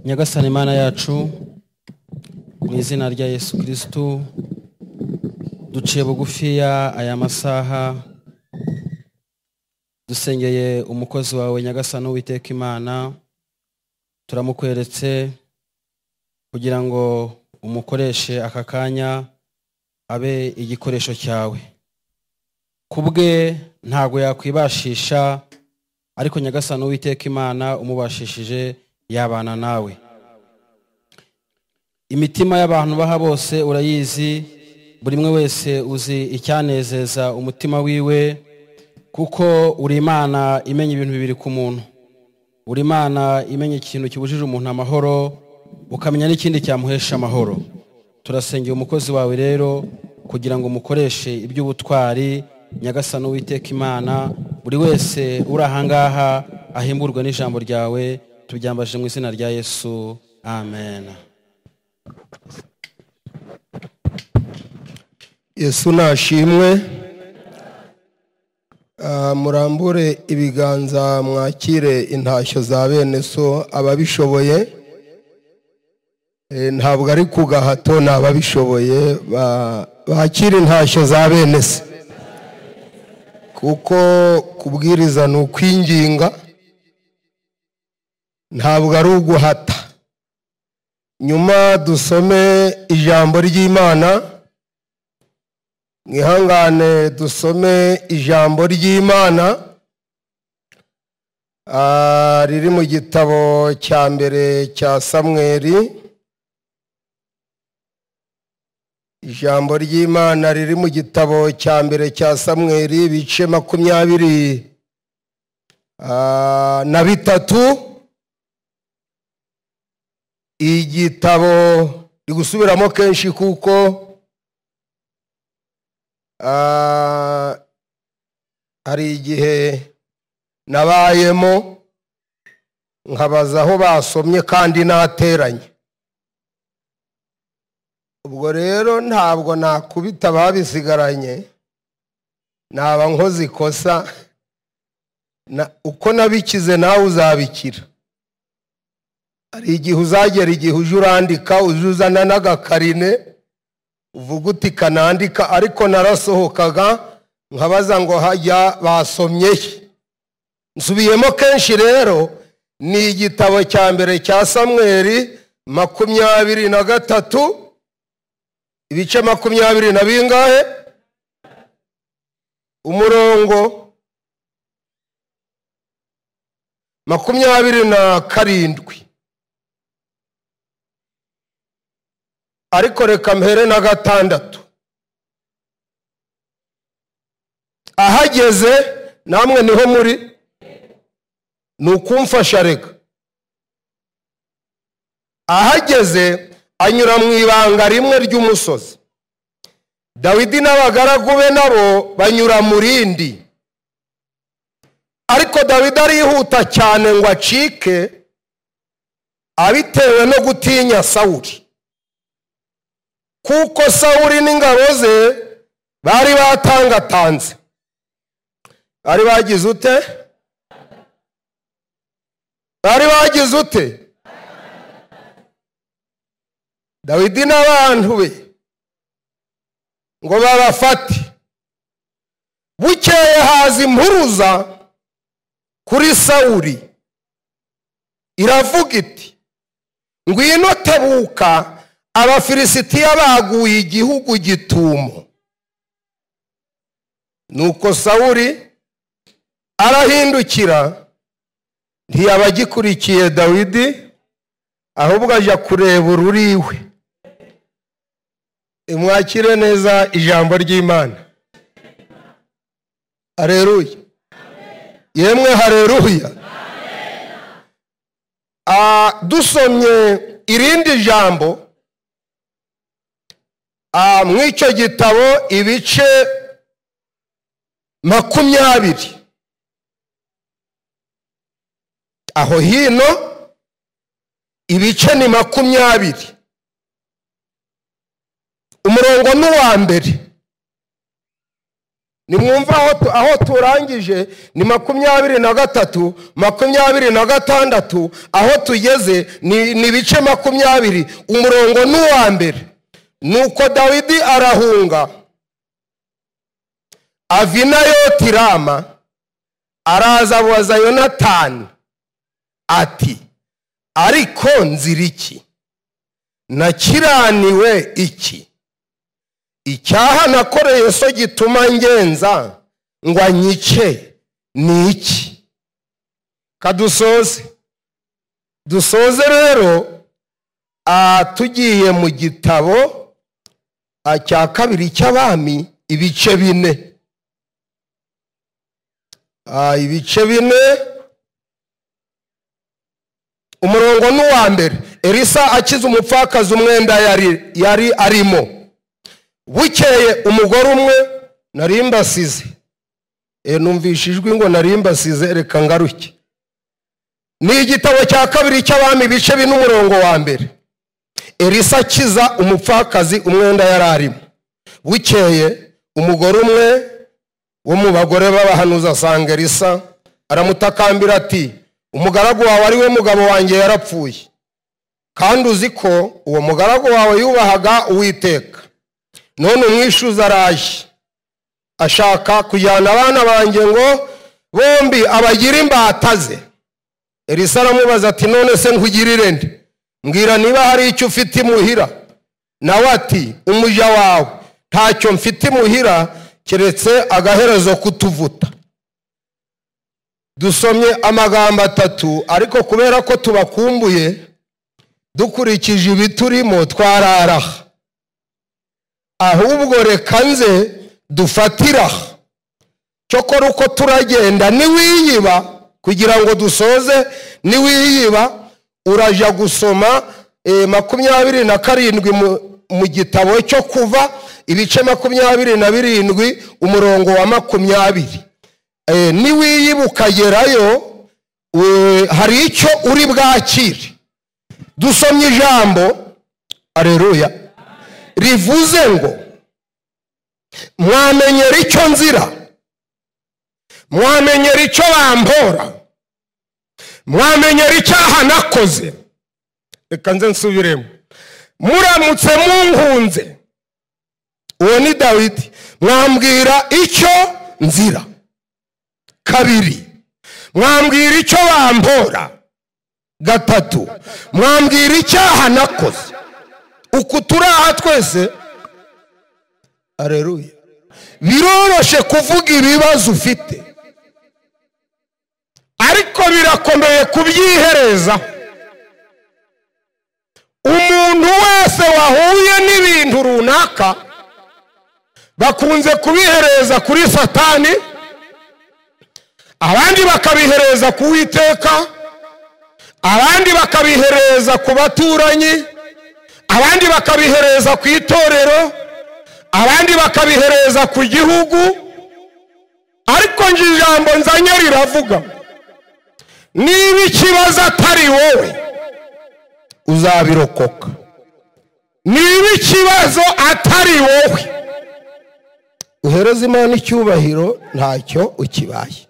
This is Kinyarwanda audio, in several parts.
Nyagasani Imana yacu, mu izina rya Yesu Kristo, duciye bugufiya aya masaha, dusengeye umukozi wawe Nyagasani Uwiteka Imana, turamukweretse kugira ngo umukoreshe aka kanya abe igikoresho cyawe. Kubwe ntago yakwibashisha, ariko Nyagasani Uwiteka Imana umubashishije yabana nawe. Imitima y'abantu baha bose urayizi, buri mwe wese uzi icyanezeza umutima wiwe, kuko uri Imana imenya ibintu bibiri ku muntu. Uri Imana imenya ikintu kibujije umuntu amahoro, ukamenya n'ikindi cyamuhesha amahoro. Turasengeye umukozi wawe rero kugira ngo umukoreshe iby'ubutwari. Nyagasani Uwiteka Imana, buri wese uri ahangaha ahimburwe n'ijambo ryawe, tubyambaje mu izina rya Yesu, amen. Yesu nashimwe. Murambure ibiganza mwakire intashyo za bene so ababishoboye. Ntabwo ari ku gahato, ni ababishoboye bakire intashyo za bene se, kuko kubwiriza ni ukwinginga, ntabwo ari uguhata. Nyuma dusome ijambo ry'Imana, mwihangane dusome ijambo ry'Imana riri mu gitabo cya mbere cya Samweli. Ijambo ry'Imana riri mu gitabo cya mbere cya Samweli, ibice 23. Igitabo rigusubiramo kenshi kuko hari igihe nabayemo nkabaza aho basomye kandi nateranye. Ubwo rero ntabwo nakubita babisigaranye, naba nkoze ikosa. Uko nabikize nawe uzabikira. Hari igihe uzagera igihe uje urandika, uje uzana n'agakarine uvuga uti kanandika, ariko narasohokaga nkabaza ngo hajya basomye. Nsubiyemo kenshi rero, ni igitabo cya mbere cya Samweli 23, ibice 20 na bingahe, umurongo 27. Ariko reka mpere na 6. Ahageze namwe niho muri, ni ukumfasha reka. Ahageze anyura mu ibanga rimwe ry'umusozi, Dawidi n'abagaragu be nabo banyura mu rindi. Ariko Dawidi arihuta cyane ngo acike, abitewe no gutinya Sawuli, kuko Sawuli n'ingabo ze bari batangatanze. Bari bagize ute? Bari bagize ute? Dawidi n'abantu be ngo babafate. Bukeye haza impuruza kuri Sawuli iravuga iti, ngwino tebuka, Abafilisitiya baguye igihugu gitumo. Nuko Sawuli arahindukira, ntiyaba agikurikiye Dawidi, ahubwo ajya kureba ururiwe. Mwakire neza ijambo ry'Imana. Haleluya. Yemwe haleluya. Dusomye irindi jambo mw'icyo gitabo, ibice 20. Aho hino ibice ni 20. Umurongo n'uwa mbere. Nimwumva aho turangije ni 23, 26, aho tugeze ni ibice 20, umurongo n'uwa mbere. Nuko Dawidi arahunga ava i Nayoti Rama, araza abaza Yonatani ati ariko nzira iki? Nakiraniwe iki? Icyaha nakoreye so gituma ngenza ngo anyice ni iki? Kadusoze. Dusoze rero tugiye mu gitabo cya kabiri cy'abami ibice 4. Ibice 4, umurongo n'uwa mbere. Elisa akiza umupfakazi umwenda yari arimo. Bukeye umugore umwe narimbasize, numvishe ijwi ngo narimbasize, reka ngaruke. Ni igitabo cya kabiri cy'abami ibice 4 umurongo wa mbere. Elisa akiza umupfakazi umwenda yari arimo. Bukeye umugore umwe wo mu bagore b'abahanuzi asanga Elisa, aramutakambira ati umugaragu wawe ari we mugabo wanjye yarapfuye, kandi uzi ko uwo mugaragu wawe yubahaga Uwiteka. None umwishuza araje ashaka kujyana abana banjye ngo bombi abagire imbata ze. Elisa aramubaza ati none se nkugirire nde? Mbwira niba hari icyo ufite imuhira. Nawe ati umuja wawe ntacyo mfite imuhira keretse agaherezo kutuvuta. Dusomye amagambo 3, ariko kubera ko tubakumbuye dukurikije ibiturimo twararaha. Ahubwo reka nze dufatira cyokora uko turagenda niwiyiba, kugira ngo dusoze niwiyiba uraja gusoma 27 mu gitabo cyo Kuva ibice 27 umurongo wa 20. Niwiyiba ukagerayo hari icyo uri bwakire. Dusomye ijambo, aleluya, rivuze ngo mwamenyera icyo nzira, mwamenyera icyo bambora, mwamenyera icyaha nakoze. Reka nze nsubiremo. Muramutse munkunze, uwo ni Dawidi, mwambwira icyo nzira. 2, mwambwira icyo bambora. 3, mwambwira icyaha nakoze. Uku turaha twese, aleluya, biroroshe kuvuga ibibazo ufite, ariko birakomeye kubyihereza. Umuntu wese wahuye n'ibintu runaka bakunze kubihereza kuri Satani, abandi bakabihereza ku Uwiteka, abandi bakabihereza ku baturanyi, abandi bakabihereza ku itorero, abandi bakabihereza ku gihugu. Ariko nje ijambo nzanye riravuga, niba ikibazo atari wowe uzabirokoka. Niba ikibazo atari wowe uhereza Imana icyubahiro, ntacyo ukibaye.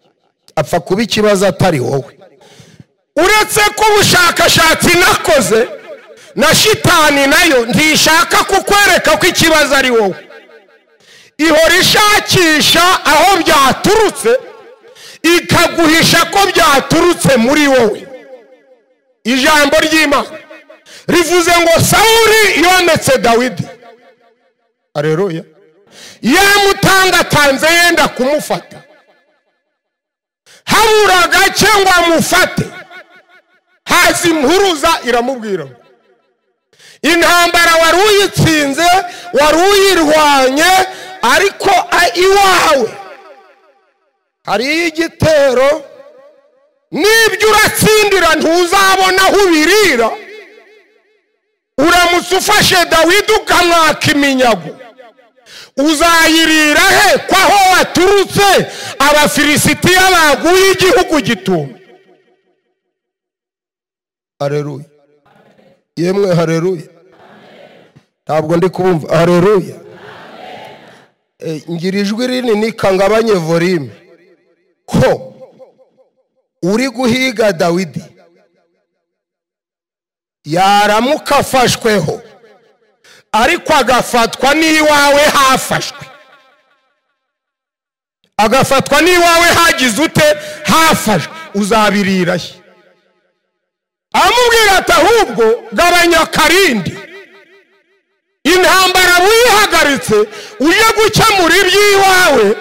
Apfa kuba ikibazo atari wowe. Uretse ko ubushakashatsi nakoze na shitani nayo ntishaka kukwereka ko ikibazo ari wowe. Ihora ishakisha aho byaturutse, ikaguhisha ko byaturutse muri wowe. Ijambo ry'Imana rivuze ngo Sawuli yometse Dawidi, aleluya, yamutangatanze yenda kumufata, habura gake ngo amufate, haza impuruza iramubwira ngo intambara wari uyitsinze, wari uyirwanye, ariko iwawe hari igitero, nibyo uratsindira ntuzabona aho ubirira. Uramutse ufashe Dawidi ukamwaka iminyago, uzayirira he ko aho waturutse Abafilisitiya baguye igihugu gitumye? Haleluya, yemwe haleluya. Ntabwo ndi kubumva. Haleluya. Ngira ijwi rinini kangabanye volume ko uri guhiga Dawidi yaramuka afashweho ariko agafatwa n'iwawe hafashwe, agafatwa n'iwawe hagize ute hafashwe, uzabirirahe? Amubwira ati ahubwo gabanya karindi, intambara wihagaritse uje gukemura iby'iwawe,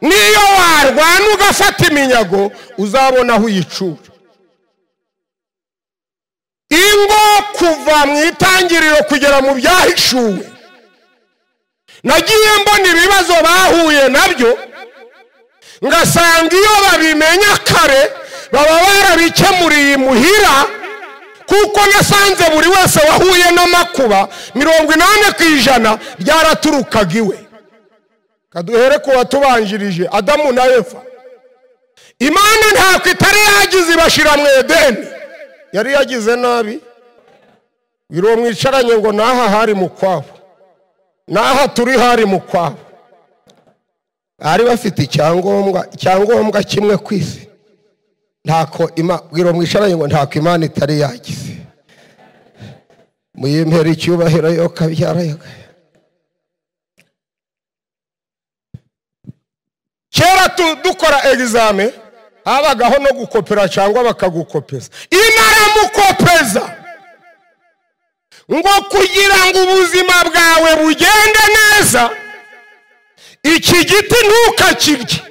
niyo warwana ugafata iminyago uzabona aho uyicura. Ingo kuva mu itangiriro kugera mu byahishuwe, nagiye mbona ibibazo bahuye nabyo, ngasanga iyo babimenya kare baba barabikemuriye imuhira, kuko nasanze buri wese wahuye n'amakuba 80% byaraturukaga iwe. Kaduhere ku watubanjirije Adamu na Eva. Imana ntako itari yagize ibashira mu Edeni, yari yagize nabi. Biro mwicaranye ngo naha hari mu kwabo, naha turi hari mu kwabo. Bari bafite icyangombwa kimwe ku isi. Ntako bwira mwicaranye ngo ntako Imana itari yagize. Muyimpera icyubahiro yo kabyara. Kera dukora examen habagaho no gukopera cyangwa bakagukopeza. Inaramukopeza ngo kugira ngo ubuzima bwawe bugende neza, iki giti ntukakirye.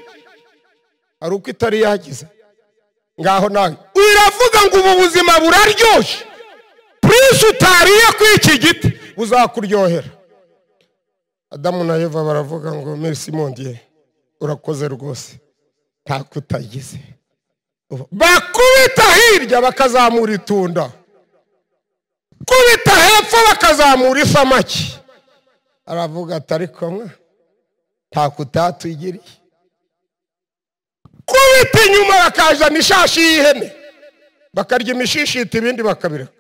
Ari uko itari yagize. Ngaho nawe iravuga ngo ubu buzima buraryoshye, prince utariye kuri iki giti buzakuryohera. Adamu na Eva baravuga ngo merci mon Dieu, urakoze rwose, ntako utagize. Bakubita hirya bakazamura itunda, kubita hepfo bakazamura isamaki. Aravuga ati ariko mwa ntako utatugiriye. Kubita inyuma bakazana ishashi y'ihene, bakarya imishishiti ibindi bakabireka,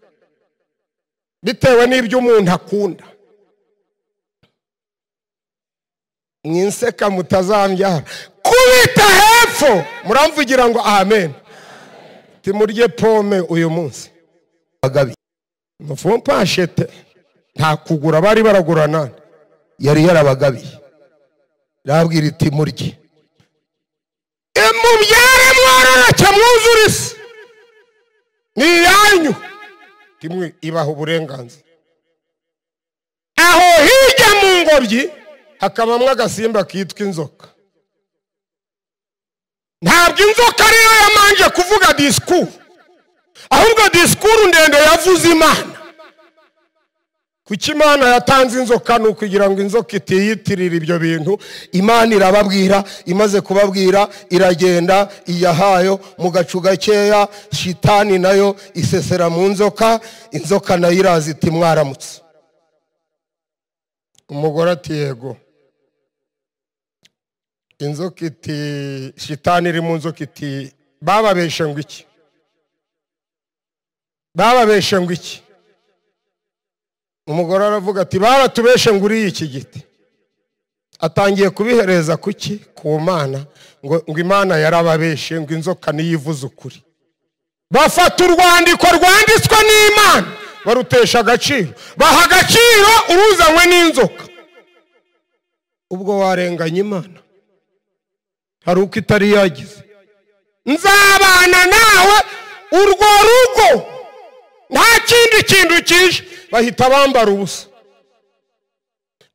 bitewe n'ibyo umuntu akunda. Mwinseka mutazambyara. Kubita hepfo muramvugira ngo amen. Timurye pome uyu munsi. Mufumpashete nta kugura bari baragurana, yari yarabagabiye. Rabwira iti murye, mubyare mwororoke mwuzure isi, ni iyanyu. Timwe ibaha uburenganzira. Aho hirya mu ngobyi hakabamwe agasimba kitwa inzoka. Ntabwo inzoka ariyo yamanje kuvuga disikuru, ahubwo disikuru ndende yavuze Imana. Kuki Imana yatanze inzoka? Ni ukugira ngo inzoka itiyitirira ibyo bintu. Imana irababwira, imaze kubabwira iragenda iyahayo mu gacu gakeya, shitani nayo isesera mu nzoka, inzoka nayo iraza iti mwaramutse. Umugore ati yego. Inzoka iti, shitani iri mu nzoka iti bababeshe ngo iki? Bababeshe ngo iki? Umugore aravuga ati baratubeshe ngo uriye iki giti. Atangiye kubihereza kuki? Ku Mana, ngo Imana yarababeshe, ngo inzoka niyivuze ukuri. Bafata urwandiko rwanditswe n'Imana barutesha agaciro, baha agaciro uruzanywe n'inzoka. Ubwo warenganya Imana, hari uko itari yagize. Nzabana nawe urwo rugo, nta kindi kintu kije. Bahita bambara ubusa.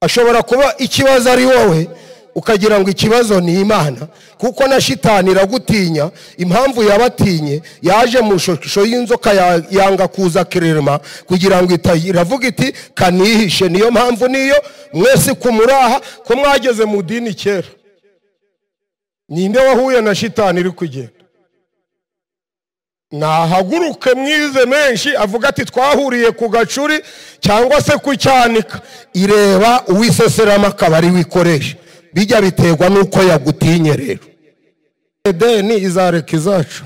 Ashobora kuba ikibazo ari wowe, ukagira ngo ikibazo ni Imana, kuko na shitani iragutinya. Impamvu yabatinye, yaje mu shusho y'inzoka yanga kuza kirema kugira ngo iravuga iti kanihishe. Niyo mpamvu niyo mwese kumuraha ko mwageze mu dini kera. Ninde wahuye na shitani iri kugenda? Nahaguruke mwize menshi avuga ati twahuriye ku gacuri cyangwa se ku cyanika. Ireba uwiseserama akaba ari wikoresha. Bijya biterwa nuko yagutinye. Rero Edeni izareka izacu,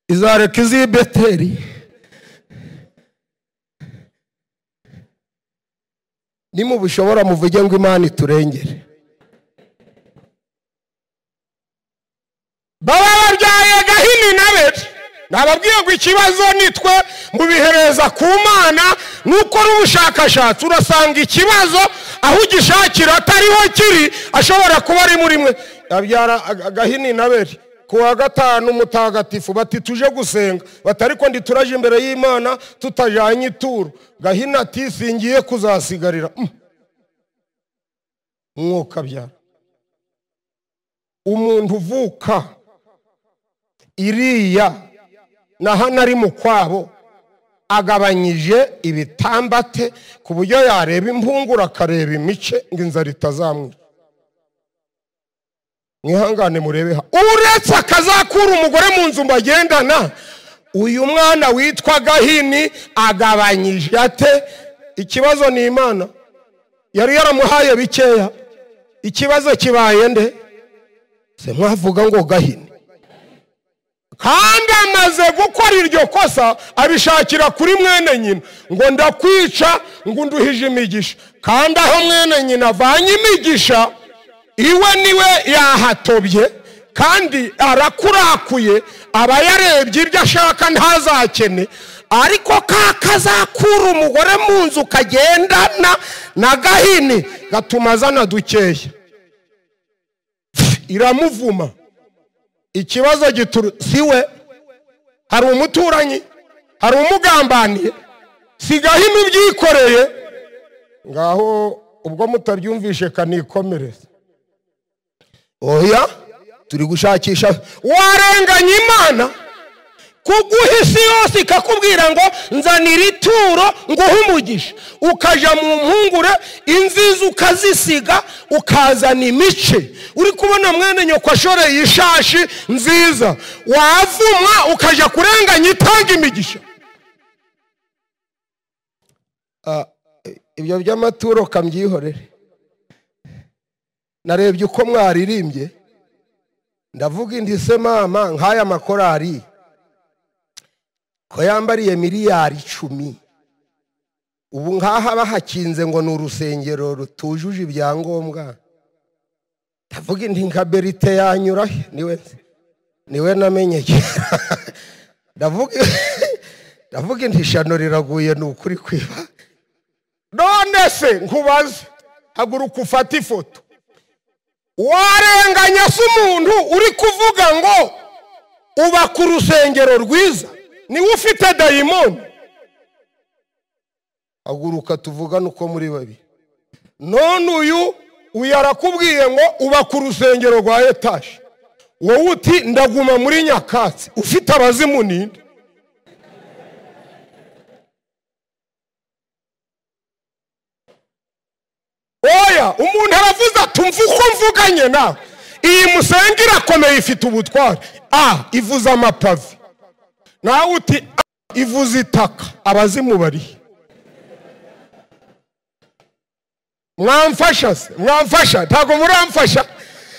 izareka iz'i Beteli. Nimubishobora muvuge ngo Imana iturengere. Baba babyaye Gahini na Abeli. Nababwiye ngo ikibazo nitwe mubihereza ku Mana, nuko ubushakashatsi urasanga ikibazo aho ugishakira atariho kiri, ashobora kuba ari muri mwe. Yabyara Gahini na Abeli kuwa gatanu mutagatifu, bati tuje gusenga, bati ariko ndi turaje imbere y'Imana tutajanye ituro. Gahini ati singiye kuzasigarira. Mwuka byara umuntu uvuka iriya na hano ari mu kwabo, agabanyije ibitambate ku buryo yareba impungura akareba imice ngo inzara itazamwica. Mwihangane murebe, uretse akazakura umugore mu nzu mbagendana, uyu mwana witwa Gahini agabanyije ate? Ikibazo ni Imana yari yaramuhaye bikeya, ikibazo kibaye nde? Se mwavuga ngo Gahini. Kandi amaze gukora iryo kosa abishakira kuri mwene nyina, ngo ndakwica ngo nduhije imigisha. Kandi aho mwene nyina avanye imigisha iwe niwe yahatobye, kandi arakurakuye, aba yarebye ibyo ashaka ntazakene. Ariko kakazakura umugore mu nzu kagendana na Gahini gatuma azana dukeya, iramuvuma. Ikibazo gituru siwe, hari umuturanyi, hari umugambaniye, si Gahini ubyikoreye. Ngaho ubwo mutabyumvishe kanikomereza. Oya, turi gushakisha warenganya Imana kuguha isi yose ikakubwira ngo nzanira ituro nguhe umugisha, ukaja mu mpungure inziza ukazisiga ukazana imice. Uri kubona mwene nyoko ashoreye ishashi nziza, wavumwa ukaja kurenganya itanga imigisha. Ibyo by'amaturo kambyihorere. Narebye uko mwaririmbye ndavuga indi se mama nk'aya makorari ko yambariye miliyari 10, ubu nkaha bahakinze ngo ni urusengero rutujuje ibyangombwa. Ndavuga indi nka berite yanyura niwe namenye. Ndavuga indi shano riraguye ni ukuri kwiba. None se nkubaze, haguruka ufate ifoto. Warenganya se umuntu uri kuvuga ngo uba ku rusengero rwiza, niwe ufite dayimoni? Haguruka tuvugane uko muri babiri. None uyu arakubwiye ngo uba ku rusengero rwa etaje, wowe uti ndaguma muri nyakatsi, ufite abazimu ninde? Oya, umuntu aravuze ati umva uko mvuganye nawe, iyi musenge irakomeye ifite ubutware. Ivuze amapave, nawe uti ivuze itaka, abazimu bari. Mwamfasha se? Mwamfasha? Ntabwo muramfasha.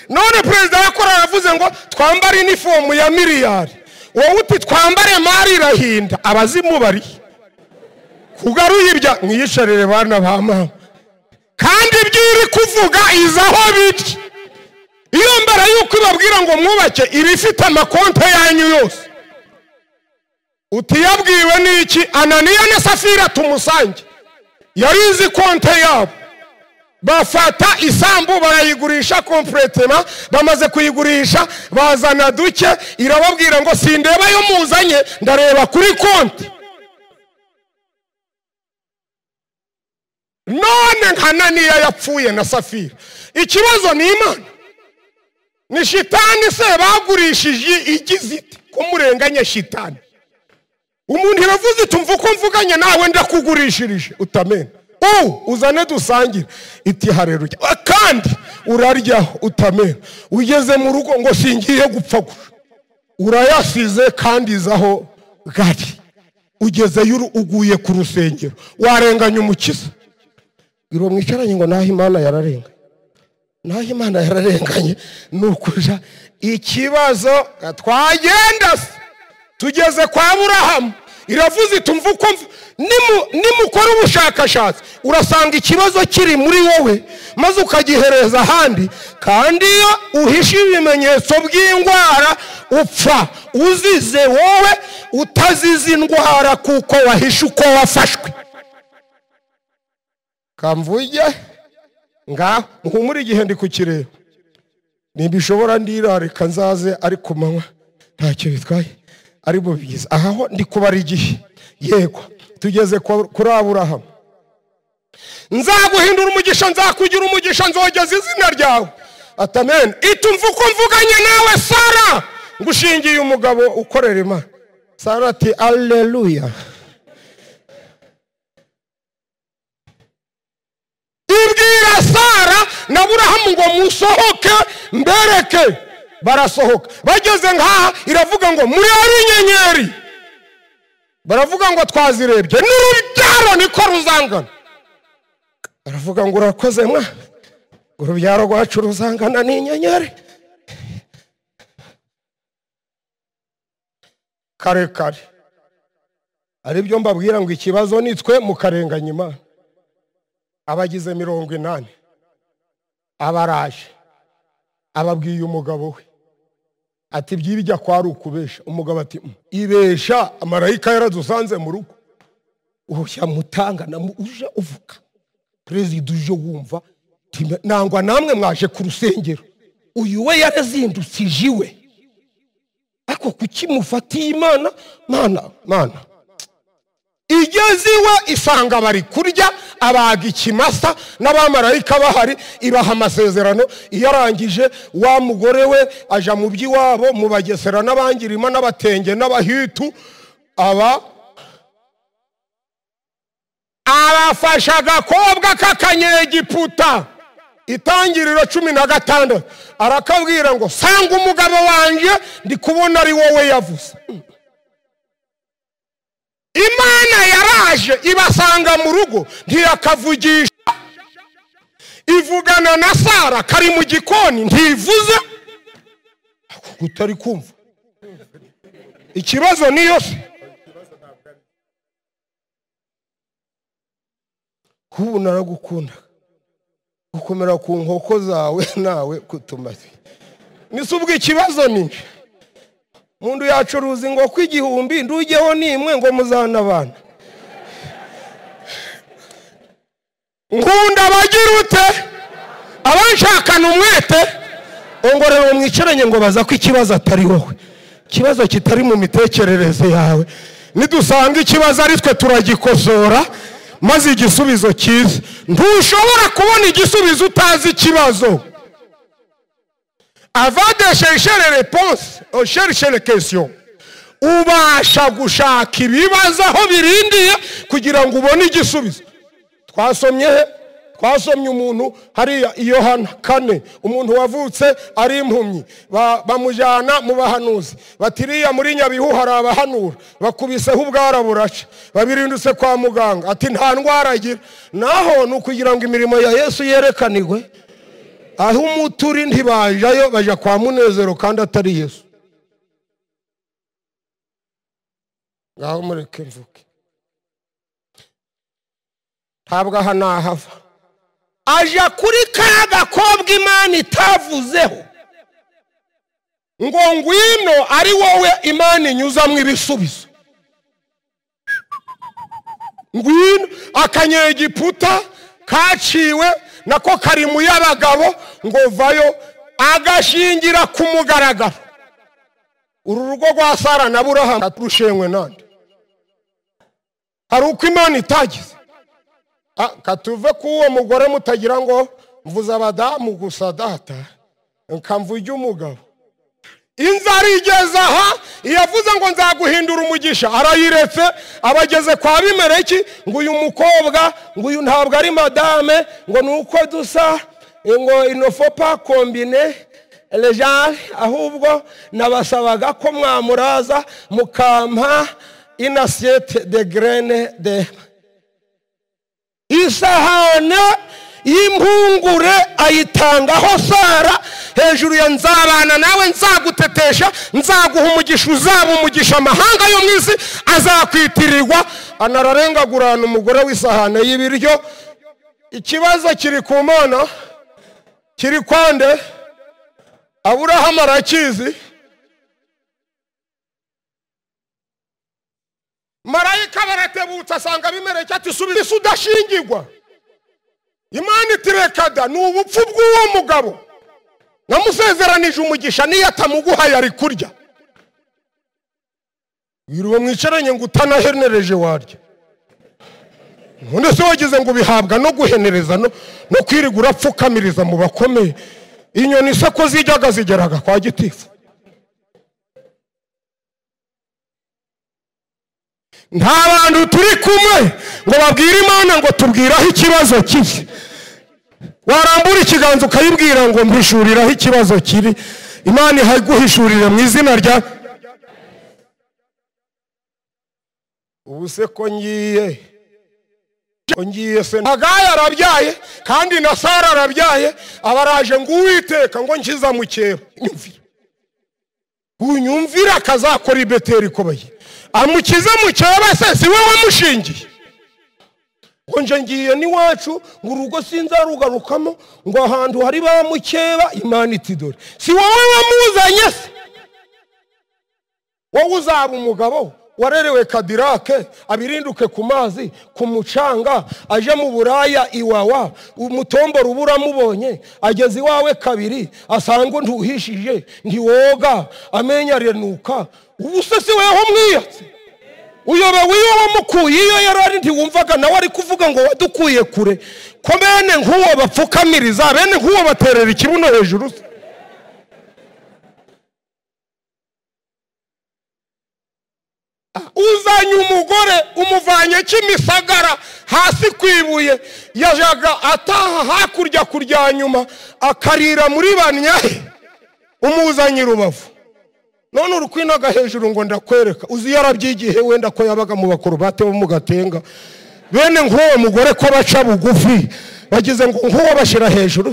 None perezida yakora yavuze ngo twambare inifomu ya miliyari, wowe uti twambare mari irahinda, abazimu bari. Kugaruye ibya mwiyicarire bana ba mama. Kandi ibyo uri kuvuga izaho biri. Iyo mbere yuko ibabwira ngo mwubake ibifite amakonte yanyu yose, utiyabwiwe n'iki? Ananiya na Safira tumusange, yarizi konte yabo. Bafata isambu barayigurisha kompletema, bamaze kuyigurisha bazana duke, irababwira ngo sindeba yo muzanye, ndareba kuri konti. None nka Ananiya yapfuye na Safira, ikibazo ni Imana? Ni shitani se bagurishije igiziti kumurenganya shitani? Umuntu iravuze tumva uko mvuganye nawe ndakugurishirije, utamena. Uzane dusangire, iti hareruya, kandi uraryaho utamena. Ugeze mu rugo ngo singiye gupfa, urayasize kandi izaho gari. Ugezeyo uguye ku rusengero, warenganya umukiza. Biro mwicaranye ngo naho Imana yararenganye, naho Imana yararenganye nukuja ikibazo. Twagenda tugeze kwa Aburahamu, iravuze itumva uko nimukora ubushakashatsi urasanga ikibazo kiri muri wowe maze ukagihereza ahandi. Kandi iyo uhishe ibimenyetso by'indwara upfa uzize wowe utazize indwara kuko wahishe uko wafashwe. Kamvuge ngaho muhumure igihe ndi kukireba, nimbishobora ndirareka nzaze ari ku manywa ntacyo bitwaye ari bo byiza. Aho ndi kubara igihe. Yego tugeze kuri Aburahamu. Nzaguhindura umugisha, nzakugira umugisha, nzogeza izina ryawe. Amen. Itumva uko mvuganye nawe Sara, ngushingiye umugabo ukorera Imana. Sara ati alleluya. Ibwira Sara na Aburahamu ngo musohoke mbereke. Barasohoka. Bageze nkaha iravuga ngo muri ari inyenyeri. Baravuga ngo twazirebye n'urubyaro niko ruzangana. Baravuga ngo urakoze mwa, urubyaro rwacu ruzangana n'inyenyeri. Kare kare aribyo mbabwira ngo ikibazo nitwe mukarenganya Imana. Abagize 80 abaraje ababwiye umugabo we ati byibijya kwari ukubesha. Umugabo ati ibesha, marayika yaradusanze mu rugo. Uhushya mutanga na uje uvuka perezida uje wumva nangwa namwe mwaje ku rusengero, uyu we yarazindutse ijiwe. Ako kuki mufatiye Imana? Mana mana igeze iwe isanga bari kurya, abaga ikimasa n'abamarayika bahari, ibaha amasezerano. Yarangije wa mugore we aja mu by'iwabo mu Bagesera n'abangirima n'abatenge n'abahitu, aba arafasha agakobwa k'akanyegiputa. Itangiriro 16 arakabwira ngo sanga umugabo wanjye ndi kubona ari wowe yavuze. Imana yaraje ibasanga mu rugo ntiyakavugisha, ivugana na Sara kari mu gikoni ntivuze. Utari kumva ikibazo niyo se kubu naragukunda gukomera ku nkoko zawe nawe kutumaze nisubwe. Ikibazo ni mundu yacuruza ingoko 1000 ndugeho nimwe ngo muzana abana. Nkunda bagira ute abanshakana umwete ongorero mwicaranye ngo baza ko ikibazo atari wowe, ikibazo kitari mu mitekerereze yawe. Nidusanga ikibazo ari twe turagikosora maze igisubizo cyiza. Ntushobora kubona igisubizo utazi ikibazo. Avant de chercher les réponses, on cherche les questions. Ubasha gushaka ibibazo aho birindiye kugira ngo ubone igisubizo. Twasomye twasomye umuntu hariya Yohana 4, umuntu wavutse ari impumyi, bamujyana mu bahanuzi batiriya muri Nyabihu hari abahanura, bakubiseho ubwara buraca, babirindutse kwa muganga ati nta ndwara agira. Naho ni ukugira ngo imirimo ya Yesu yerekanirwe. Aho umuturi ntibajayo baja kwa Munezero kandi atari Yesu. Ngaho mureke mvuke, ntabwo aha nahava. Aja kuri ka gakobwa Imana itavuzeho ngo ngwino ari wowe Imana inyuzamwo ibisubizo. Ngwino akanyegiputa kaciwe nako kari mu y'abagabo ngo vayo, agashingira ku mugaragaro. Uru rugo rwa Sara na Aburahamu rushenywe nande? Hari uko Imana itagize. Katuve kuwo mugore mutagira ngo mvuze abadamu gusa data nkamvuge umugabo. Inzara igeze aha yavuze ngo nzaguhindura umugisha, arayiretse. Abageze kwa Abimeleki ngo uyu mukobwa ngo uyu ntabwo ari madame, ngo nuko dusa, ngo inofopa kombine les gens, ahubwo nabasabaga ko mwamuraza mukampa une assiette de graines de isahane Impungure ayitangaho Sara hejuru ya nzabana nawe nzagutetesha nzaguha umugisha uzaba umugisha amahanga yo mu isi azakwitirirwa. Anararengagurana umugore w'isahane y'ibiryo. Ikibazo kiri ku Mana, kiri kwande. Aburahamu arakizi. Marayika baratebutsa asanga Abimeleki ati subira isi udashingirwa. Imana itirekada ni ubupfu bw'uwo mugabo, namusezeranije umugisha niyo atamuguha yari kurya. Wiriwe mwicaranye ngo utanahenereje warya. None se wagize ngo bihabwa no guhenereza no kwirigura apfukamiriza mu bakomeye. Inyoni se ko zijyaga zigeraga kwa gitifu. Nta bantu turi kumwe ngo babwire Imana ngo tubwiraho ikibazo kiri. Warambura ikiganza ukayibwira ngo mbishuriraho ikibazo kiri, Imana ihaguhishurire mu izina rya. Ubu se ko ngiye se Hagayi arabyaye kandi na Sara arabyaye, abaraje ngo Uwiteka ngo nkiza mukeba. Nyumvira, unyumvira akazakora i Beteli kobaye amukize mukeba se si we wamushingiye. Ngo nje ngiye n'iwacu ngo urugo sinzarugarukamo ngo ahantu hari ba mukeba. Imana iti dore si wowe wamuzanye se, wowe uzaba umugabo warerewe Kadirake abirinduke ku mazi ku mucanga aje mu Buraya iwawa umutomboro ubura mubonye ageze iwawe kabiri asanga ntuhishije ntiwoga amenya arenuka. Ubu se si weho mwiyatse uyobewe iyo wamukuye iyo yarari ntiwumvaga nawe ari kuvuga ngo wadukuye kure. Ko bene nk'uwo bapfukamiriza, bene nk'uwo baterera ikibuno hejuru. Uzanye umugore umuvanye Kimisagara hasi kwibuye, yajaga ataha hakurya kurya nyuma akarira muri Banyahe, umuzanye Rubavu. None urukwinaga hejuru ngo ndakwereka. Uzi yarabyigihe wenda ko yabaga mu bakorobate bo mu Gatenga. Bene nk'uwo mugore ko baca bugufi bagize ngo nk'uwo bashira hejuru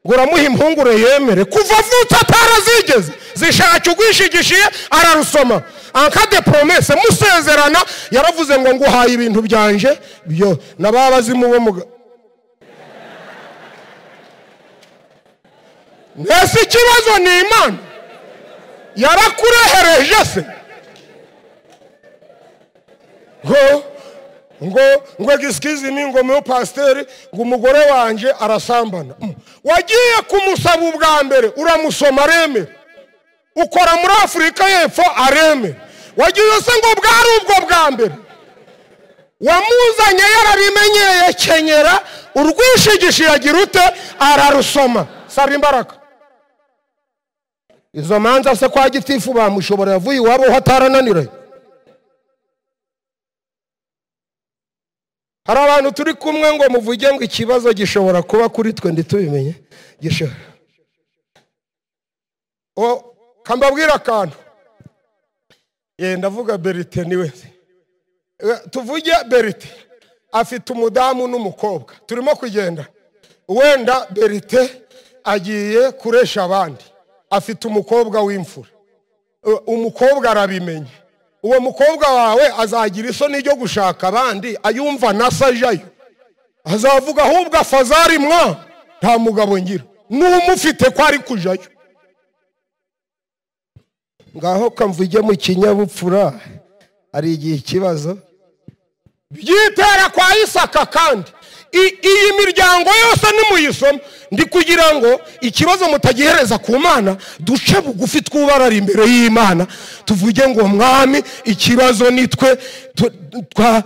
ngo uramuha impungure yemere. Kuva avutse atarazigeze zishaka ugwishigishiye ararusoma anka de promesse musezerana yaravuze ngo nguhaye ibintu byanje byo nababazimu bo mu. Nese ikibazo ni Imana yarakurehereje se ngo ngo excuse me ngo mu pasteur ngo umugore wanje arasambana. Wagiye kumusaba ubwa mbere uramusoma aremera, ukora muri Afrika y'Epfo aremera. Wagiye se ngo bwari ubwo bwa mbere wamuzanye yarabimenyeye kenyera urwishigisha yagira ute ararusoma. Saba imbaraga. Izo manza se kwa gitifu bamushobora yavuye iwabo hatarananira. Hari abantu turi kumwe ngo muvuge ngo ikibazo gishobora kuba kuri twe nditubimenye gishobora. O kambabwira akantu. Ndavuga Berite niwe. Tuvuge Berite afite umudamu n'umukobwa. Turimo kugenda. Wenda Berite agiye kuresha abandi. Afite umukobwa w'imfura. Umukobwa arabimenye. Uwo mukobwa wawe azagira isoni ryo gushaka abandi ayumva nasajayo. Azavuga ahubwo afazari mwa nta mugabo ngira. N'umufite ko ari kujayo. Ngaho kamvuge mu kinyabupfura ari igihe ikibazo byitera kwa Isaka. Kandi iyi miryango yose nimuyisoma ndi kugira ngo ikibazo mutagihereza ku Mana, duce bugufi twubarara imbere y'Imana tuvuge ngo mwami ikibazo nitwe twa.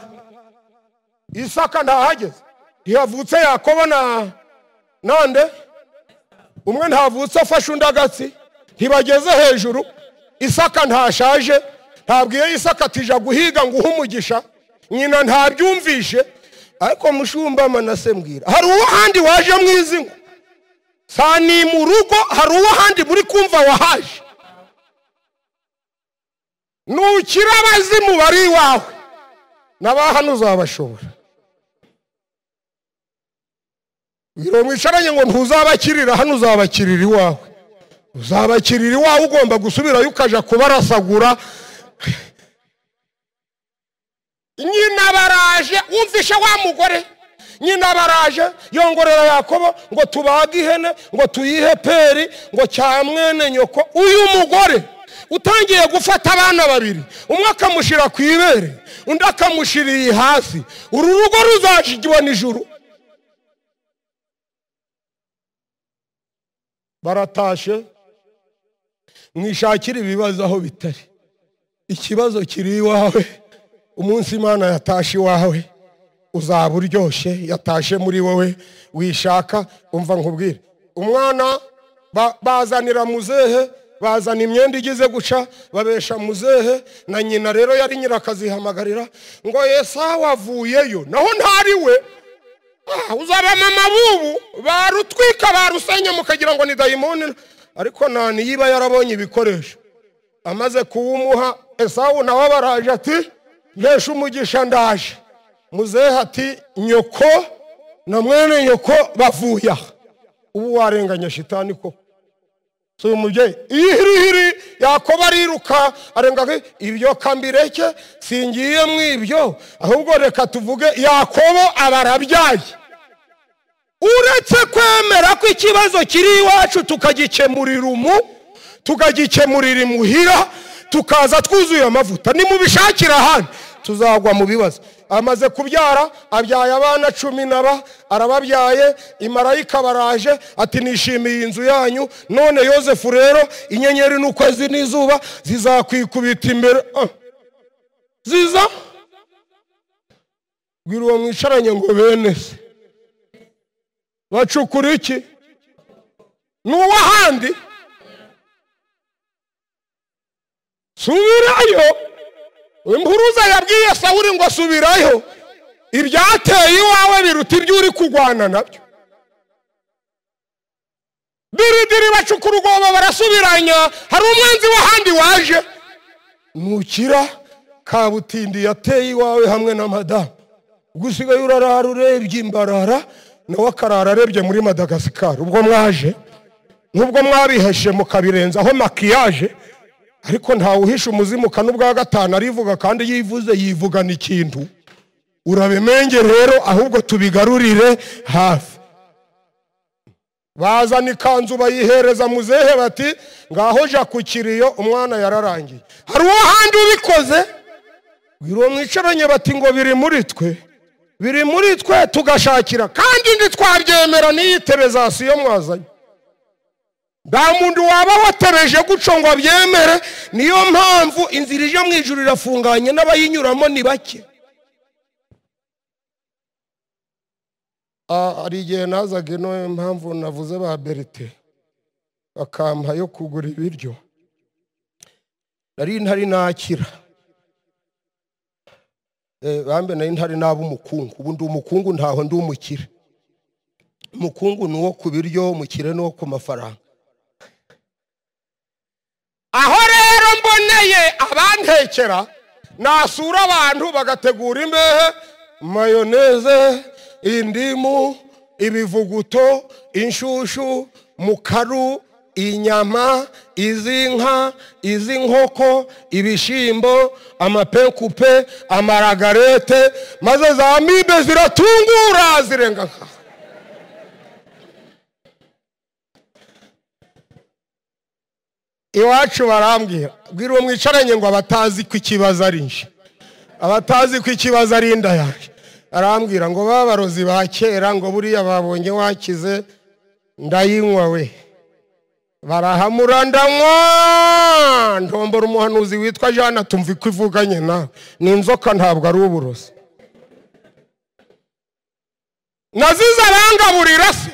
Isaka ntahageze, ntiyavutse Yakobo na nande umwe ntavutse afashe undi agatsi, ntibageze hejuru. Isaka ntashaje, ntabwiye Isaka atija guhiga ngo umugisha, nyina ntabyumvishe. Ariko mushumba Manase mbwira hari uwo handi waje mwizingo sani mu rugo, hari uwo handi muri kumva wahaje. Nukira abazimu bari iwawe n'abahano uzabashobora. Biro mwicaranye ngo ntuzabakirira hano, uzabakirira iwawe. Uzabakirira iwawe, ugomba gusubirayo ukaja kubarasagura. Nyina baraje, wumvishe wa mugore, nyina baraje yongorera Yakobo ngo tubage ihene, ngo tuyihe peri, ngo cya mwene nyoko. Uyu mugore utangiye gufata abana babiri, umwe akamushira ku ibere, undi akamushiriye hasi, uru rugo ruzajibona ijuru. Baratashe, mwishakira ibibazo aho bitari. Ikibazo kiri iwawe. Umunsi Imana yatashe iwawe uzaba uryoshye, yatashe muri wowe wishaka. Umva nkubwire, umwana bazanira muzehe, bazana imyenda igize guca, babesha muzehe na nyina. Rero yari nyirakazihamagarira ngo Esawu avuyeyo, naho ntari we. Uzaba mama bubu barutwika barusenya mukagira ngo ni dayimoni, ariko nani yiba yarabonye ibikoresho amaze kuwumuha. Esawu nawe baraje ati mpesha umugisha ndaje. Muzehe ati nyoko na mwene nyoko bavuye aha. Ubu warenganya shitani ko so uyu mubyeyi ihirihiri. Yakobo ariruka arenga ibyo, kambireke singiye mwibyo, ahubwo reka tuvuge Yakobo abarabyaye. Uretse kwemera ko ikibazo kiri iwacu tukagikemurira tukagikemurira imuhira, tukaza twuzuye amavuta, nimubishakira ahandi tuzagwa mu bibazo. Amaze kubyara, abyaye abana 10 arababyaye. Imarayika baraje ati nishimiye inzu yanyu, none Yosefu rero inyenyeri n'ukwezi n'izuba zizakwikubita imbere. Ziza bwira uwo mwicaranye ngo bene se bacukura iki? N'uwahandi subirayo. Impuruza yabwiye Sawuli ngo subirayo, ibyateye iwawe biruta ibyo uri kugwana nabyo. Diridiri bacukura urwobo barasubiranya, hari umwanzi w'ahandi waje. Nukira kabutindi yateye iwawe hamwe na madamu, gusigaye urarara urebye imbarara, nawe akarara arebye muri Madagascar. Ubwo mwaje nubwo mwabiheshe mukabirenzaho makiyaje, ariko ntawe uhisha umuzimu n'ubwa gatanu arivuga, kandi yivuze yivugana ikintu. Urabimenge rero, ahubwo tubigarurire hafi. Bazana ikanzu bayihereza muzehe bati ngaho ja ku kiriyo, umwana yararangiye. Hari uwo handi ubikoze, bwira mwicaranye bati ngo biri muri twe, biri muri twe tugashakira, kandi ntitwabyemera n'iyi terezasiyo mwazanye. Nta muntu waba watereje guco ngo abyemere. Niyo mpamvu inzira ije mu ijuru irafunganye, n'abayinyuramo ni bake. Hari igihe nazaga ino, impamvu navuze ba Berite bakampa yo kugura ibiryo, nari ntari nakira. Bambe nari ntari naba umukungu. Ubu ndi umukungu, ntaho ndi umukire. Umukungu ni uwo ku biryo, umukire ni uwo ku mafaranga. Aho rero mboneye abantekera, nasura abantu bagategura imbehe, mayoneze, indimu, ibivuguto, inshushu, mukaru, inyama, iz'inka, iz'inkoko, ibishimbo, amapenkupe, amaragarete, maze za mibe ziratungura zirenga nka. Iwacu barambwira, bwira uwo mwicaranye ngo abatazi ko ikibazo ari nje, abatazi ko ikibazo ari inda yanjye. Arambwira ngo babarozi ba kera ngo buriya babonye wakize, ndayinywa we. Barahamura ndanywa, ntombora umuhanuzi witwa Jeanne tumva ko ivuganye nawe. Ni inzoka ntabwo ari uburozi. Nazize arangaburira se.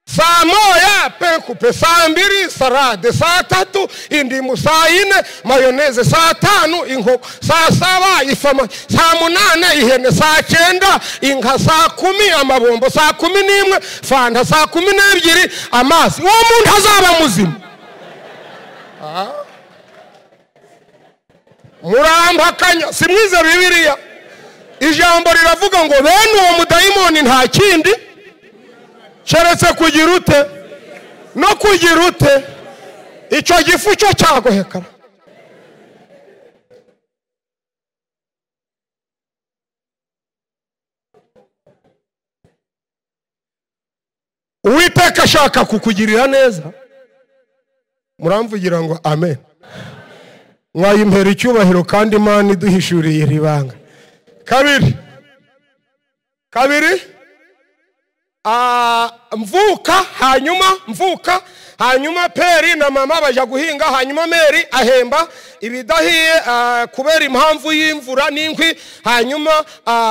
Saa 1 penkupe, saa 2 sarade, saa 3 indimu, saa 4 mayoneze, saa 5 inkoko, saa 7 ifama, saa 8 ihene, saa 9 inka, saa 10 amabombo, saa 11 fanta, saa 12 amazi. Uwo muntu azaba muzima. Murampakanya, simwize Bibiliya. Ijambo riravuga ngo bene uwo mudayimoni nta kindi. Keretse kugira ute no kugira ute, icyo gifu cyo cyagohekara. Uwiteka ashaka kukugirira neza, muramvugira ngo amen. Mwayimpera icyubahiro kandi Imana iduhishuriye iri banga. Kabiri, mvuka hanyuma Peri na mama baja guhinga, hanyuma Meri ahemba ibidahiye kubera impamvu y'imvura n'inkwi. Hanyuma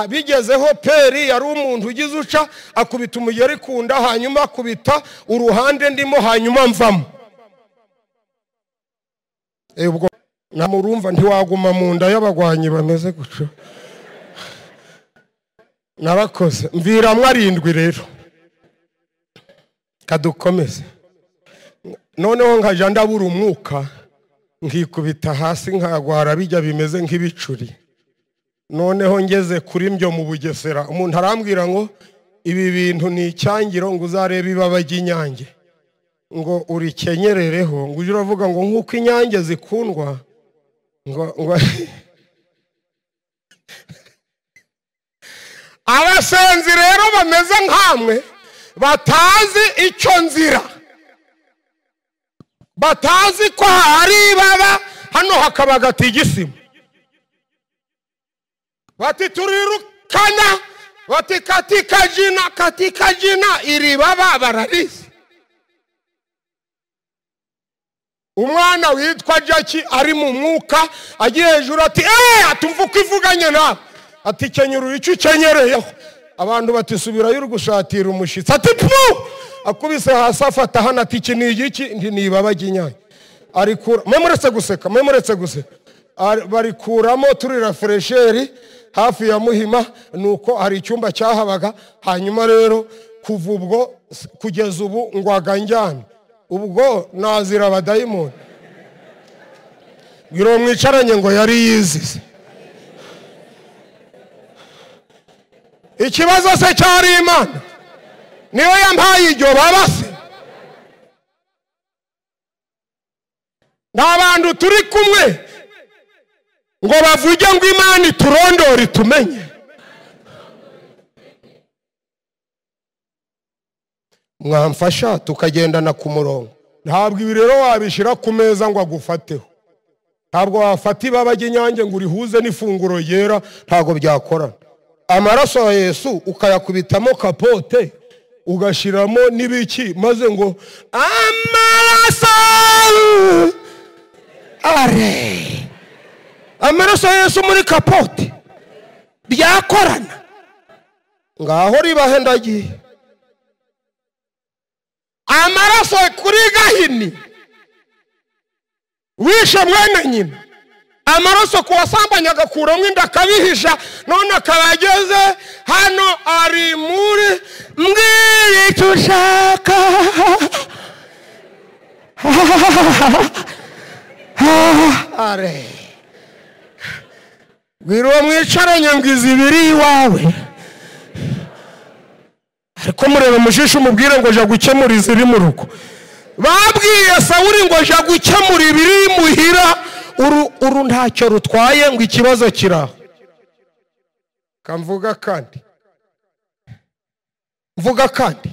bigezeho Peri yari umuntu ugize uca akubita umugeri kunda, hanyuma akubita uruhande ndimo, hanyuma mvamo. Ubwo namurumva ntiwaguma mu nda y'abagwanyi bameze guco. Narakoze mviramwe 7 rero kadukomeze. Noneho nkaja ndabura umwuka nkikubita hasi nkagwara bijya bimeze nk'ibicuri. Noneho ngeze kuri mbyo mu Bugesera, umuntu arambwira ngo ibi bintu ni icyangiro, ngo uzarebe ibaba ry'inyange ngo urikenyerereho, ngo uje uravuga ngo nkuko inyange zikundwa ngo abasenzi rero bameze nkamwe batazi icyo nzira, batazi ko hari ibaba hano hakaba gatigisima, bati turirukana, bati katika jina, katika jina, iri baba bararizi. Umwana witwa Jackie ari mu mwuka agiye hejuru ati atumva uko ivuganye nawe, ati kenyura icyo ukenyereyeho. Abantu bati subirayo uri gushatira umushitsi, ati pu, akubise hasi afata hano ati iki ni igiki, nti ni ibaba ry'inyange. Arikura, mwe muretse guseka, mwe muretse guseka. Barikuramo turira fresheri hafi ya Muhima, nuko hari icyumba cyahabaga. Hanyuma rero kuva ubwo kugeza ubu ngwaga njyana, ubwo nazira abadayimoni. Bwira mwicaranye ngo yari yizize. Ikibazo se cyari Imana niyo yampaye iryo baba se? Nta bantu turi kumwe ngo bavuge ngo Imana iturondore itumenye. Mwamfasha tukagendana ku murongo. Ntabwo ibi rero wabishyira ku meza ngo agufateho. Ntabwo wafata ibaba ry'inyange ngo urihuze n'ifunguro ryera, ntabwo byakorana. Amaraso ya Yesu ukayakubitamo kapote ugashiramo n'ibiki, maze ngo amaraso are amaraso ya Yesu muri kapote byakorana. Ngaho ribahe ndagiye. Amaraso kuri Gahini wishe mwene nyina, amaraso kuwasambanya agakuramo inda akabihisha, none akaba ageze hano ari muri mbwira icyo ushaka. Are bwira uwo mwicaranye ngo izi biri iwawe, ariko murebe mujisho umubwire ngo jya gukemura iziri mu rugo. Babwiye Sawuli ngo jya gukemura ibiri muhira, uru ntacyo rutwaye ngo ikibazo kiraho. Kamvuga kandi, mvuga kandi,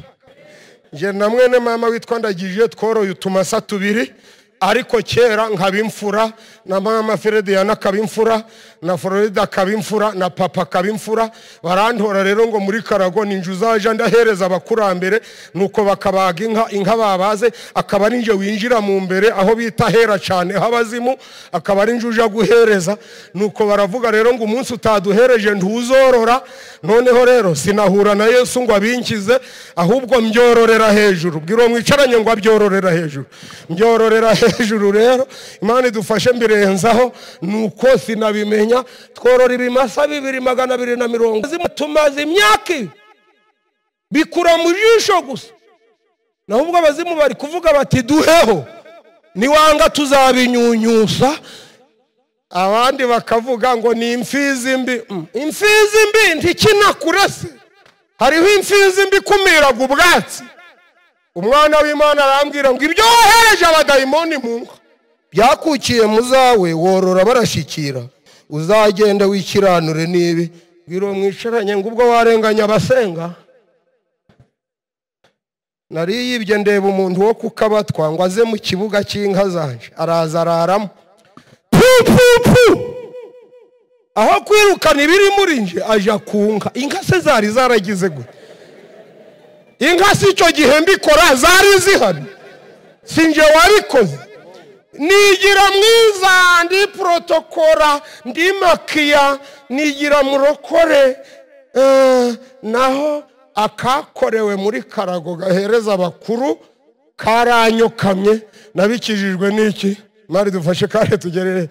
nje na mwene mama witwa Ndagije tworoye utumasa tubiri, ariko kera nkabimfura na mama Frediana akabimfura na Florida akabimfura na papa akabimfura. Barantora rero ngo muri Karago ninje uzaja ndahereza abakurambere, nuko bakabaga inka, inka babaze akaba ari nje winjira mu mbere aho bita hera cyane habazimu, akaba ari nje uja guhereza. Nuko baravuga rero ngo umunsi utaduhereje ntuzorora. Noneho rero sinahura na Yesu ngo abinkize, ahubwo mbyororera hejuru. Bwira mwicaranye ngo abyororera hejuru, mbyororera hejuru. Rero Imana idufashe mbirenzaho, nuko sinabimenya. Tworora ibimasa 2,220, tumaze imyaka bikura mu jisho gusa. Naho ubwo abazimu bari kuvuga bati duheho niwanga tuzabinyunyusa, abandi bakavuga ngo ni imfizi mbi. Imfizi mbi ntikina kurese. Hariho imfizi mbi ikumiraga ubwatsi. Umwana w'Imana arambwira ngo ibyo wohereje abadayimoni mu nka byakukiye muzawe worora barashikira, uzagenda wikiranure nibi. Bwira mwicaranye ngo ubwo warenganya abasenga. Nariyibye ndeba umuntu wo kukabatwa ngo aze mu kibuga cy'inka zanje, araza araramo pu pu pu. Aho kwirukana ibiri muri nje aja ku nka. Inka se zari zaragize gute? Inka si icyo gihe mbikora zari zihari, sinje wabikoze. Nigira mwiza, ndi protokora, ndi makiya, nigira murokore. Naho akakorewe muri karago gahereza abakuru karanyokamye. Nabikijijwe n'iki? Mari dufashe kare tugerere.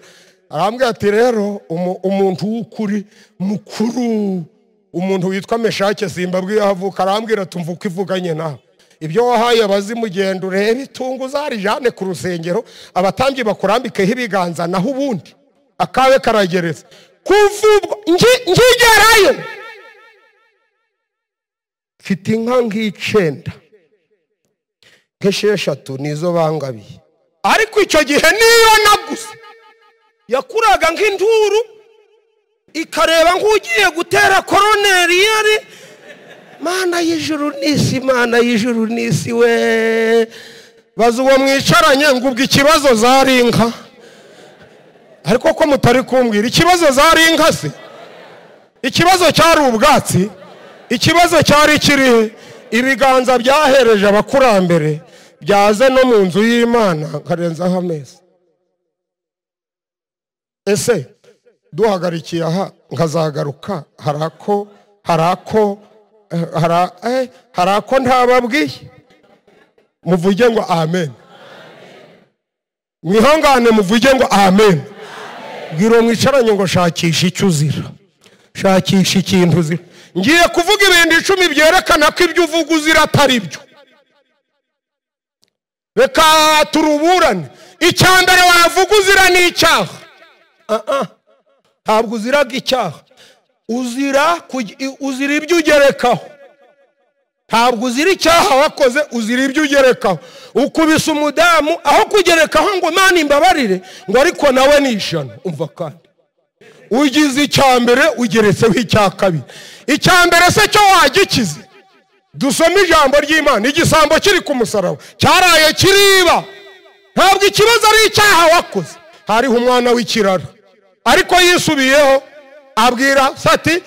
Arambwira ati rero umuntu w'ukuri mukuru, umuntu witwa Meshake simbabwiye ahavuka, arambwira tumva uko ivuganye nawe. Ibyo wahaye abazimugenda urebe itungo uzarijane ku rusengero, abatambyi bakurambikeho ibiganza, naho ubundi akawe karagereza. Kuva nkigerayo mfite inka nk'icenda, nk'esheshatu nizo bangabiye. Ariko icyo gihe niyo naguze yakuraga nk'induru, ikareba nk'ugiye gutera koroneri yari. Mana y'ijuru n'isi, Mana y'ijuru n'isi we. Baza uwo mwicaranye ngo ubwo ikibazo zari inka. Ariko ko mutari kumbwira ikibazo zari inka se? Ikibazo cyari ubwatsi? Ikibazo cyari kirihe? Ibiganza byahereje abakurambere byaze no mu nzu y'Imana nkarenzaho amezi. Ese duhagarikiye aha nkazagaruka, harako harako harako ntababwiye? Muvuge ngo amen. Mwihangane muvuge ngo amen. Bwira mwicaranye ngo shakisha icyo uzira, shakisha ikintu uzira. Ngiye kuvuga ibintu 10 byerekana ko ibyo uvuga uzira atari byo. Reka turuburane. Icya mbere wavuga uzira ni icyaha. Ntabwo uziraga icyaha, uzira ibyo ugerekaho. Ntabwo uzira icyaha wakoze, uzira ibyo ugerekaho. Ukubise umudamu aho kugerekaho ngo Mana imbabarire, ngo ariko nawe ni ishano. Umva kandi ugize icya mbere ugeretseho icya kabiri. Icya mbere se cyo wagikize? Dusome ijambo ry'Imana. Igisambo kiri ku musaraba cyaraye kiriba. Ntabwo ikibazo ari icyaha wakoze. Hariho umwana w'ikirara, ariko yisubiyeho abwira sati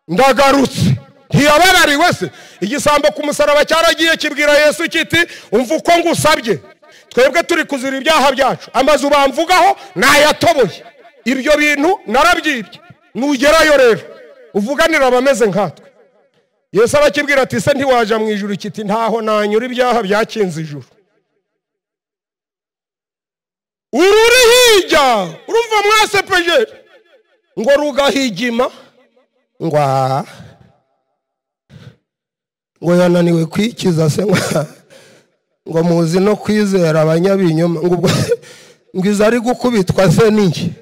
ndagarutse. Ntiyababariwe se? Igisambo ku musaraba cyaragiye kibwira Yesu kiti umva uko ngusabye, twebwe turi kuzira ibyaha byacu, amazu bamvugaho nayatoboye, ibyo bintu narabyibye, nugerayo rero uvuganira abameze nkatwe. Yesu arakibwira ati se ntiwaja mu ijuru? Kiti ntaho nanyura, ibyaha byakinze ijuru. Ururi hirya urumva mwasepeje ngo rugahigima ngo yananiwe kwikiza se, ngo muzi no kwizera abanyabinyoma, ngo ubwo ngo ari gukubitwa se ninki?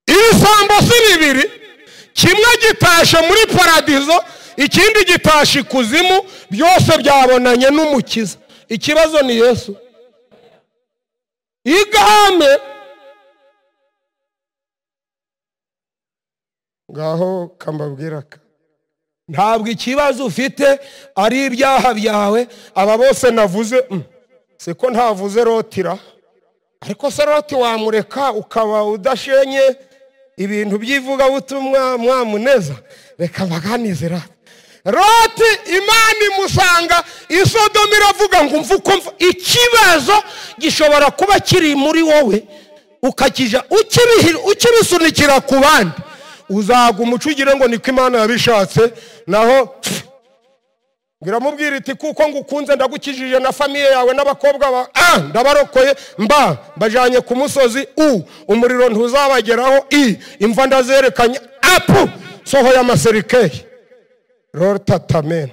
Ibisambo si bibiri, kimwe gitashe muri paradizo, ikindi gitashe ikuzimu, byose byabonanye n'Umukiza. Ikibazo ni Yesu. Igahame ngaho kambabwira ntabwo ikibazo ufite ari ibyaha byawe. Aba bose navuze siko ntavuze Lotira, ariko se Loti wamureka ukaba udashenye ibintu by'ivugabutumwa mwamuneza? Reka mbaganizera. Loti Imana imusanga i Sodoma iravuga ngo umva uko mva. Ikibazo gishobora kuba kiri muri wowe ukakija ukibisunikira ku bandi, uzaga umuco ugire ngo niko Imana yabishatse. Naho ngiramubwira iti kuko ngukunze ndagukijije na famiye yawe n'abakobwa ba ndabarokoye, mba mbajanye ku musozi, umuriro ntuzabageraho, imva ndazerekanye, apu sohoye amaserikeyi. Lota tamena.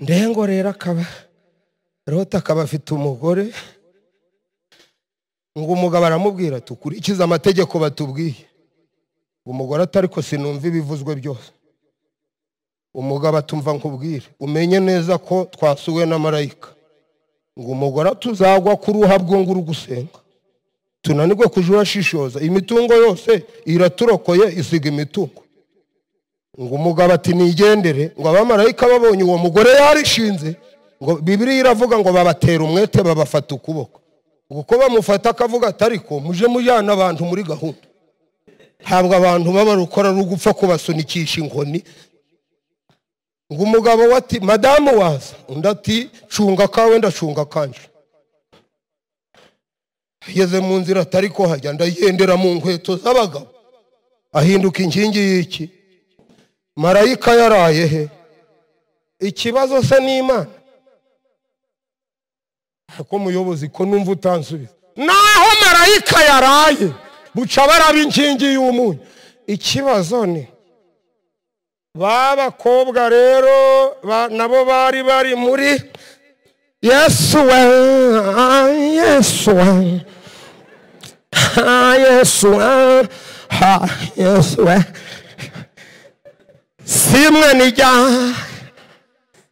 Ndengo rero akaba Lota akaba afite umugore. Ngo umugabo aramubwira tukurikize amategeko batubwiye. Umugore atari ko sinumva ibivuzwe byose. Umugabo atumva nkubwire umenye neza ko twasuwe na marayika. Ngo umugore tuzagwa kuruha bwunguru gusenga, tunanirwe kujura shishoza, imitungo yose iraturokoye isiga imitungo. Ngo umugabo ati nigendere. Ngo abamarayika babonye uwo mugore yarishinze, ngo Bibiliya iravuga ngo babatera umwete babafata ukuboko. Uko bamufata akavuga ati ariko muje mujyana abantu muri gahunda, ntabwo abantu babarukora rugupfa kubasunikisha inkoni. Ngo umugabo wati madamu waza, undi ati cunga kawe ndacunga kanje. Ageze mu nzira atari ko hajya ndagendera mu nkweto z'abagabo, ahinduka inkingi y'iki. Marayika yaraye he? Ikibazo se ni Imana? Ko muyobozi ko numva utansubiza. Naho marayika yaraye buca baraba inkingi y'umunyu. Ikibazo ni babakobwa rero nabo bari bari muri Yesu we, Yesu we, Yesu we, Yesu we. Simwe nijya,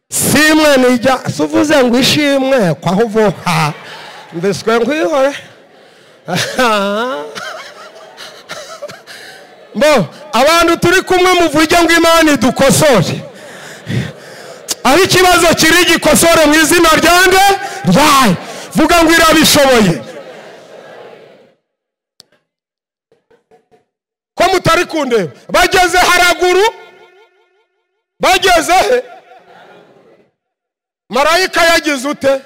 simwe nijya, suvuze ngo ishimwe kwaho uvuka mbeswe nkwihore. Bo abantu turi kumwe muvuge ngo Imana idukosore. Aho ikibazo kiri gikosore mu izina ryanjye ryayo. Vuga ngo irabishoboye. Ko mutari kundeba? Bageze haraguru, bageze he? Marayika yagize ute?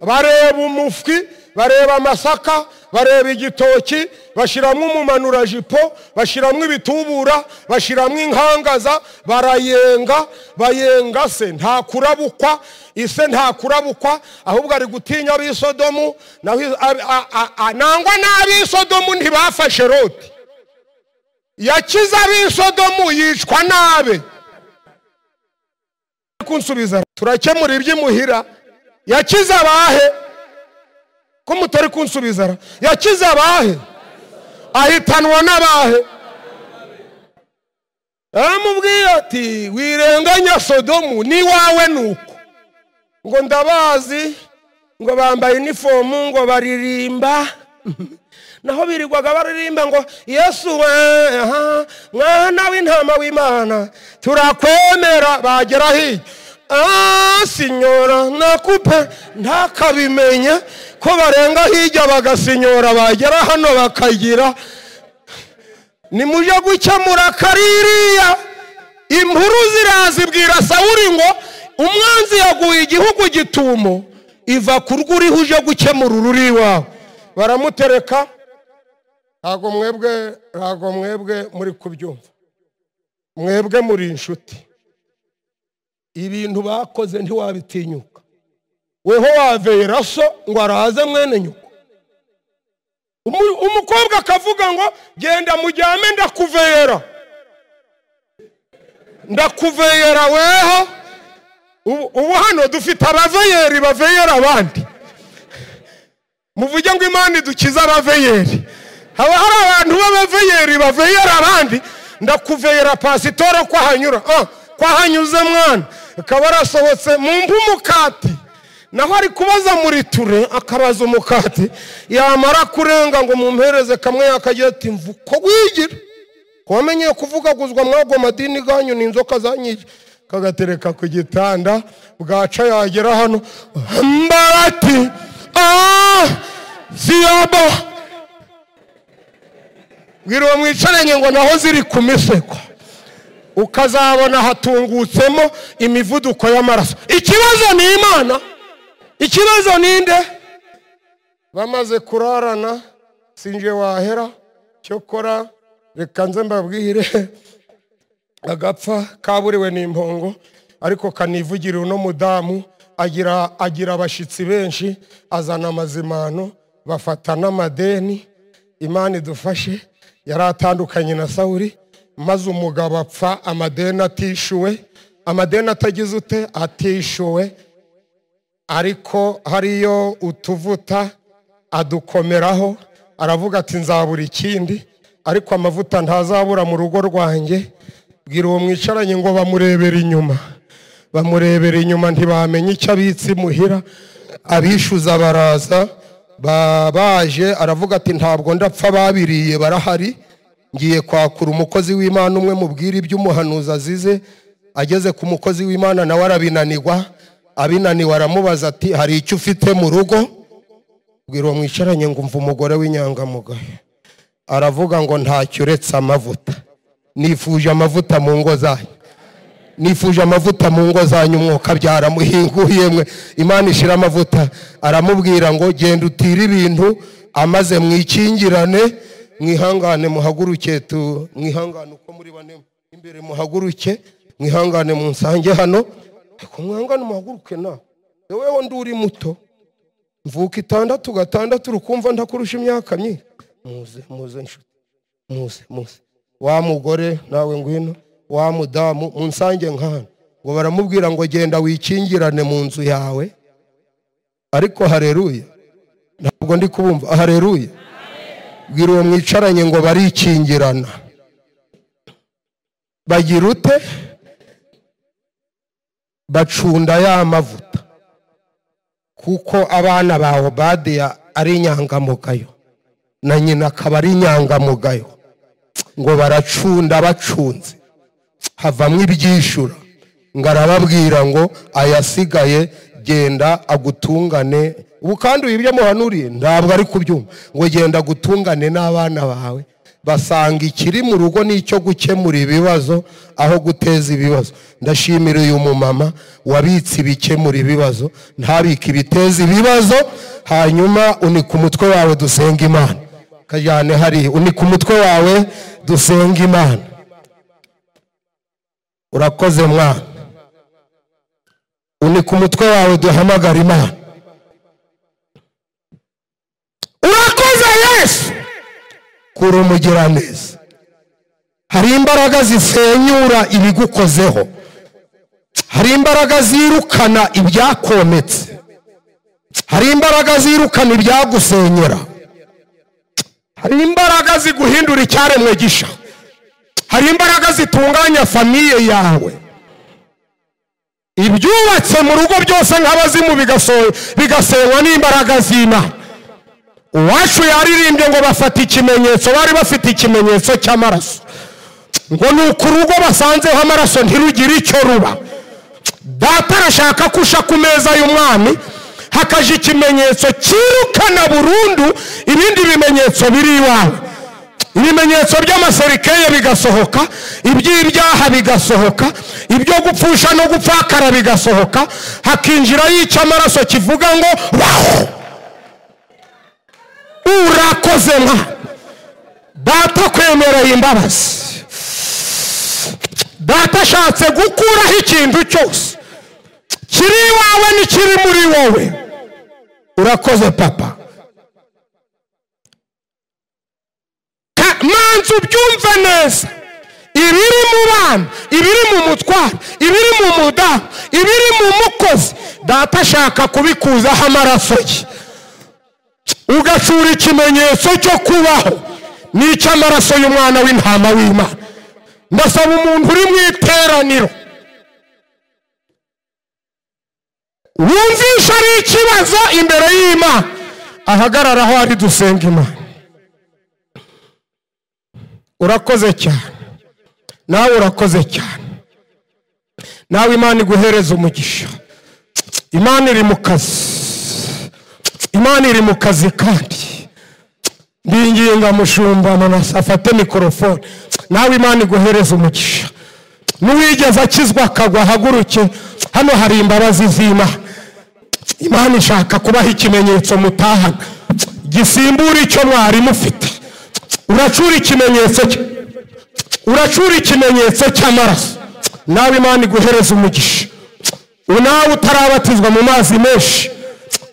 Bareba umufwi, bareba amasaka, bareba igitoki, bashiramo umumanurajipo, bashiramo ibitubura, bashiramo inkangaza, barayenga, bayenga se nta kurabukwa, ise nta kurabukwa, ahubwo ari gutinya ab'isodomu, nangwa n'ab'isodomu ntibafashe Loti. Yakize ab'isodomu yicwa nabe. Kunsubiza turakemura iby'imuhira. Yakize abahe? Ko mutari kunsubiza? Yakize abahe? Ahitanwa n'abahe? Aramubwiye ati wirenganya Sodomu ni wawe nuko. Ngo ndabazi, ngo bambaye uniform, ngo baririmba. Naho birirwaga baririmba ngo Yesu we, mwana w'intama w'Imana turakwemera. Bagera hirya, sinyora nakupe, ntakabimenye ko barenga hirya bagasinyora, bagera hano bakagira nimuje gukemura kaririya. Inkuru zirazibwira Sawuli ngo umwanzi yaguye igihugu gitumo, iva kurwuri uje gukemura ururi wawe. Baramutereka. Ntago mwebwe, ntago mwebwe muri kubyumva. Mwebwe muri inshuti. Ibintu bakoze ntiwabitinyuka. Weho wavera so ngo araze mwene nyuko. Umukobwa akavuga ngo genda mujyame ndakuvera. Ndakuvera weho. Ubu hano dufite abaveyeri baveyera abandi. Muvuge ngo Imana idukize abaveyeri. Haba hari abantu b'abaveyeri baveyera abandi. Ndakuveyera pasitoro ko hanyura. Ko hanyuze mwana. Akaba arasohotse mu umukati. Naho ari kubaza muri ture akabaza umukati. Yamara kurenga ngo mumpereze kamwe yakagira ati mvuko wigira. Ko wamenye kuvugaguzwa mwago madini ganyu ni inzoka zanyije. Kagatereka ku gitanda bwaca yagera hano mbarati ziyaba. Bwira mwicaranye ngo naho ziri ku miseko. Ukazabona hatungutsemo imivuduko y'amaraso. Ikibazo ni Imana. Ikibazo ninde? Bamaze kurarana sinje wahera cyokora reka nze mbabwire agapfa kaburiwe n'impongo ariko kanivugira uno mudamu agira abashitsi benshi azana amazimano bafata n'amadeni. Imana idufashe. Yaratandukanye na Sawuli maze umugabo apfa amadeni atishuwe, amadeni atagize ute atishuwe, ariko hariyo utuvuta Adukomeraho aravuga ati nzabura ikindi ariko amavuta ntazabura mu rugo rwanjye. Bwira uwo mwicaranye ngo bamurebera inyuma, bamurebera inyuma ntibamenye icyo abitse imuhira. Abishuza baraza baje, aravuga ati ntabwo ndapfa, babiriye barahari, ngiye kwakura umukozi w'Imana umwe mubwira iby'umuhanuzi azize. Ageze ku mukozi w'Imana nawe arabinanirwa, abinaniwe aramubaza ati hari icyo ufite mu rugo? Bwira uwo mwicaranye ngo umva umugore w'inyangamugayo. Aravuga ngo ntacyo uretse amavuta. Nifuje amavuta mu ngo zanyu, nifuje amavuta mu ngo zanyu, umwuka byaramuhinguye mwe. Imana ishira amavuta. Aramubwira ngo genda utire ibintu amaze mwikingirane, mwihangane muhaguruke, tu mwihangane uko muri bane imbere, muhaguruke mwihangane munsange hano. Ariko mwihangane muhaguruke na wewe ndi uri muto, mvuka 6 6 urukumva ndakurusha imyaka myinshi. Muze muze nshuti, muze muze. Wa mugore nawe ngwino, wa mudamu munsange nkana. Ngo baramubwira ngo genda wikingirane mu nzu yawe. Ariko haleluya, ntabwo ndi kubumva. Haleluya. Bwira uwo mwicaranye ngo barikingirana. Bagira ute? Bacunda ya mavuta, kuko abana ba Obadiya ari inyangamugayo na nyina akaba ari inyangamugayo. Ngo baracunda bacunze havamwo ibyishura. Ngo arababwira ngo ayasigaye genda agutungane. Ubu kandi ibyo muhanuriye ntabwo ari kubyumva. Ngo genda agutungane n'abana bawe. Basanga ikiri mu rugo nicyo gukemura ibibazo aho guteza ibibazo. Ndashimira uyu mumama wabitse ibikemura ibibazo, ntabike ibiteza ibibazo. Hanyuma unika umutwe wawe dusenga Imana. Kajyane hari unika umutwe wawe dusenga Imana. Urakoze mwana. Unika umutwe wawe duhamagara Imana. Urakoze Yesu kuri umugiraneza. Hari imbaraga zisenyura ibigukozeho, hari imbaraga zirukana ibyakometse, hari imbaraga zirukana ibyagusenyera, hari imbaraga ziguhindura icyaremwe gisha, hari imbaraga zitunganya famiye yawe. Ibyubatse mu rugo byose nk'abazimu bigasenywa n'imbaraga z'Imana. Uwacu yaririmbye ngo bafata ikimenyetso, bari bafite ikimenyetso cy'amaraso. Ngo nuko urugo basanzeho amaraso ntirugire icyo ruba. Data arashaka kusha ku meza y'umwami hakaje ikimenyetso cyirukana burundu ibindi bimenyetso biri iwawe. Ibimenyetso by'amaserikeye bigasohoka, iby'ibyaha bigasohoka, ibyo gupfusha no gupfakara bigasohoka, hakinjira y'icyamaraso kivuga ngo waho. Urakoze mwa Data kwemereye imbabazi. Data ashatse gukuraho ikintu cyose kiri iwawe n'ikiri muri wowe. Urakoze papa. Manzu byumve neza, ibiri mu bana, ibiri mu mutwaro, ibiri mu mudamu, ibiri mu mukozi, Data ashaka kubikuzaho amaraso ye. Ugacura ikimenyetso cyo kubaho n'icy'amaraso y'umwana w'intama w'Imana. Ndasaba umuntu uri mu iteraniro wumvisha ari ikibazo imbere y'Imana ahagarara aho ari dusenga Imana. Urakoze cyane, nawe urakoze cyane, nawe Imana iguhereza umugisha. Imana iri mu kazi, Imana iri mu kazi. Kandi ndinginga mushumba Manase afate mikorofone, nawe Imana iguhereza umugisha. N'uwigeze akizwa akagwa ahaguruke, hano hari imbabazi z'Imana. Imana ishaka kubaha ikimenyetso mutahana gisimbura icyo mwari mufite. Uracura ikimenyetso, uracura ikimenyetso cy'amaraso, nawe Imana iguhereza umugisha. Unawe utarabatizwa mu mazi menshi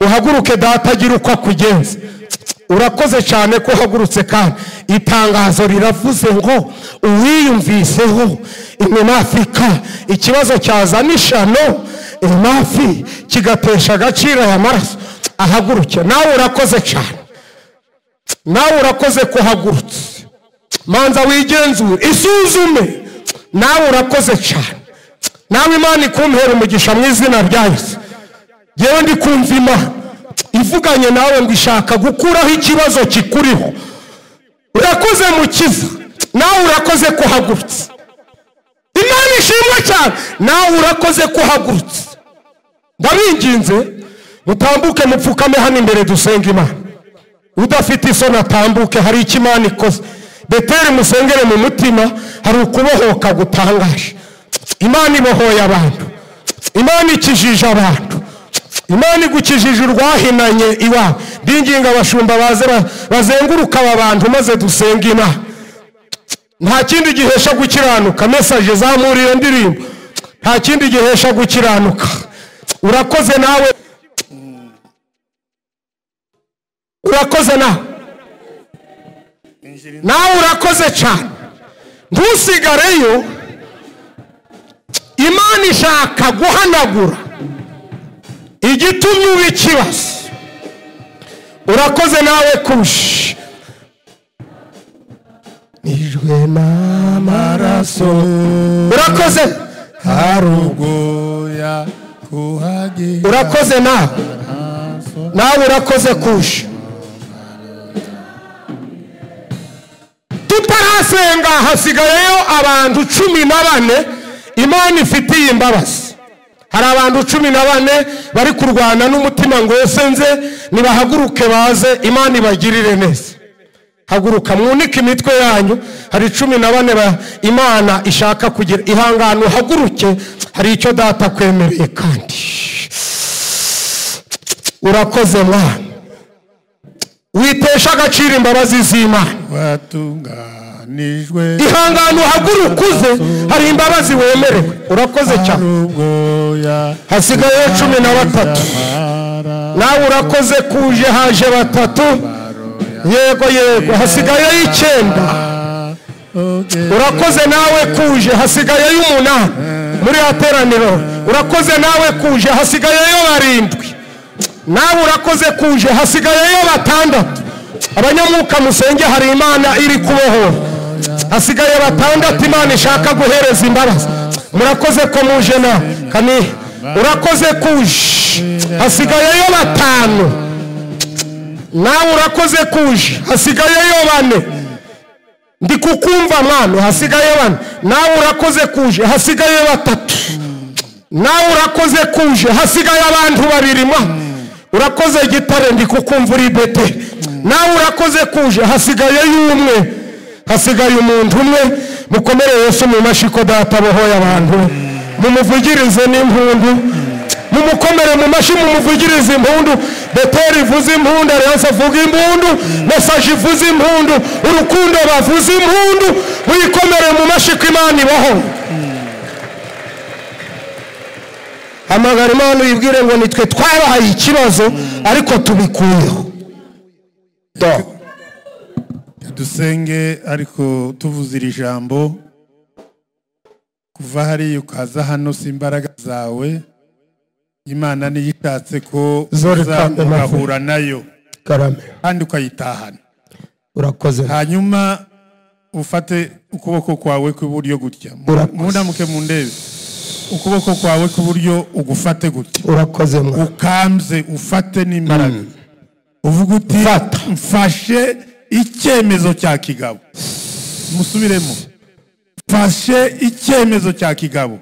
uhaguruke, Data agira uko akugenza. Urakoze cyane ko uhagurutse. Kandi itangazo riravuze ngo uwiyumviseho imenafika ikibazo cyazana ishano imafi kigatesha agaciro aya maraso ahaguruke. Nawe urakoze cyane. Nawe urakoze kuhagurutse. Manza wigenzure, isuzume. Nawe urakoze cyane. Nawe Imana ikumpera umugisha mu izina rya Yesu. Yewe ndi kumva Imana ivuganye nawe ngo ishaka gukuraho ikibazo kikuriho. Urakoze mukiza. Nawe urakoze kuhagurutse. Imana ishimwe cyane. Nawe urakoze kuhagurutse. Ndabinginze mutambuke mupfukame hano imbere dusenga Imana. Udafite isoni atambuke, hari icyo Imana ikoze. Beteri musengere mu mutima, hari ukubohoka gutangaje. Imana ibohoye abantu. Imana ikijije abantu. Imana igukijije urwahinanye iwawe. Ndinginga abashumba baze bazenguruka aba bantu maze dusenga Imana. Nta kindi gihesha gukiranuka. Message zamura iyo ndirimbo. Nta kindi gihesha gukiranuka. Urakoze nawe. Urakoze nawe. Nawe urakoze cyane. Ntusigareyo. Imana ishaka guhanagura igitumye uba ikibazo. Urakoze nawe kushi. Nijwe n'amaraso. Urakoze. Harugoya kuhagira. Urakoze nawe. Nawe urakoze kushi. Tutarasenga hasigayeyo abantu 14 Imana ifitiye imbabazi. Hari abantu 14 bari kurwana n'umutima ngo esenze nibahaguruke baze Imana ibagirire neza. Haguruka mwunike imitwe yanyu. Hari 14 Imana ishaka kugira ihangano. Haguruke, hari icyo data kwemereye kandi. Urakoze mwana. Witesha agaciro imbabazi z'Imana. Watunganijwe. Ihangano haguruka uze, hari imbabazi wemerewe. Urakoze cyane. Hasigaye 13. Nawe urakoze kuje, haje 3. Yego yego, hasigaye 9. Urakoze nawe kuje, hasigaye 8 muri ateraniro. Urakoze nawe kuje, hasigaye 7. Nawe urakoze kuje, hasigaye 6. Abanyamwuka musenge, hari Imana iri kubohora. Hasigaye 6 Imana ishaka guhereza imbabazi. Murakoze ko muje na kani. Urakoze kuje, hasigaye 5. Nawe urakoze kuje, hasigaye 4. Ndi kukumva mwana, hasigaye 4. Nawe urakoze kuje, hasigaye 3. Nawe urakoze kuje, hasigaye abantu 2 mwa. Urakoze gitare, ndi kukumva uri bete. Nawe urakoze kuje, hasigaye 1. Hasigaye umuntu umwe. Mukomere Yesu mu mashiko data bohoye abantu. Mumuvugirize n'impundu. Mumukomere mu mashi, mumuvugirize impundu. Beteri ivuze impundu, Alliance avuga impundu, Message ivuze impundu, Urukundo bavuze impundu. Wikomere mu mashi ko Imana ibaho. Hamagara Imana uyibwire ngo nitwe twabahaye ikibazo ariko tubikuyeho. Dusenge ariko tuvuze iri jambo. Kuva hariya ukaza hano si imbaraga zawe. Imana niyo ishatse ko uzahura nayo kandi ukayitahana. Urakoze. Hanyuma ufate ukuboko kwawe kw'iburyo gutya. Munamuke mu ndebe. Ukuboko kwawe kw'iburyo ugufate gutya. Urakoze mwana. Ukamze ufate n'imbaraga. Uvuga uti mfashe icyemezo cya kigabo. Musubiremo. Mfashe icyemezo cya kigabo.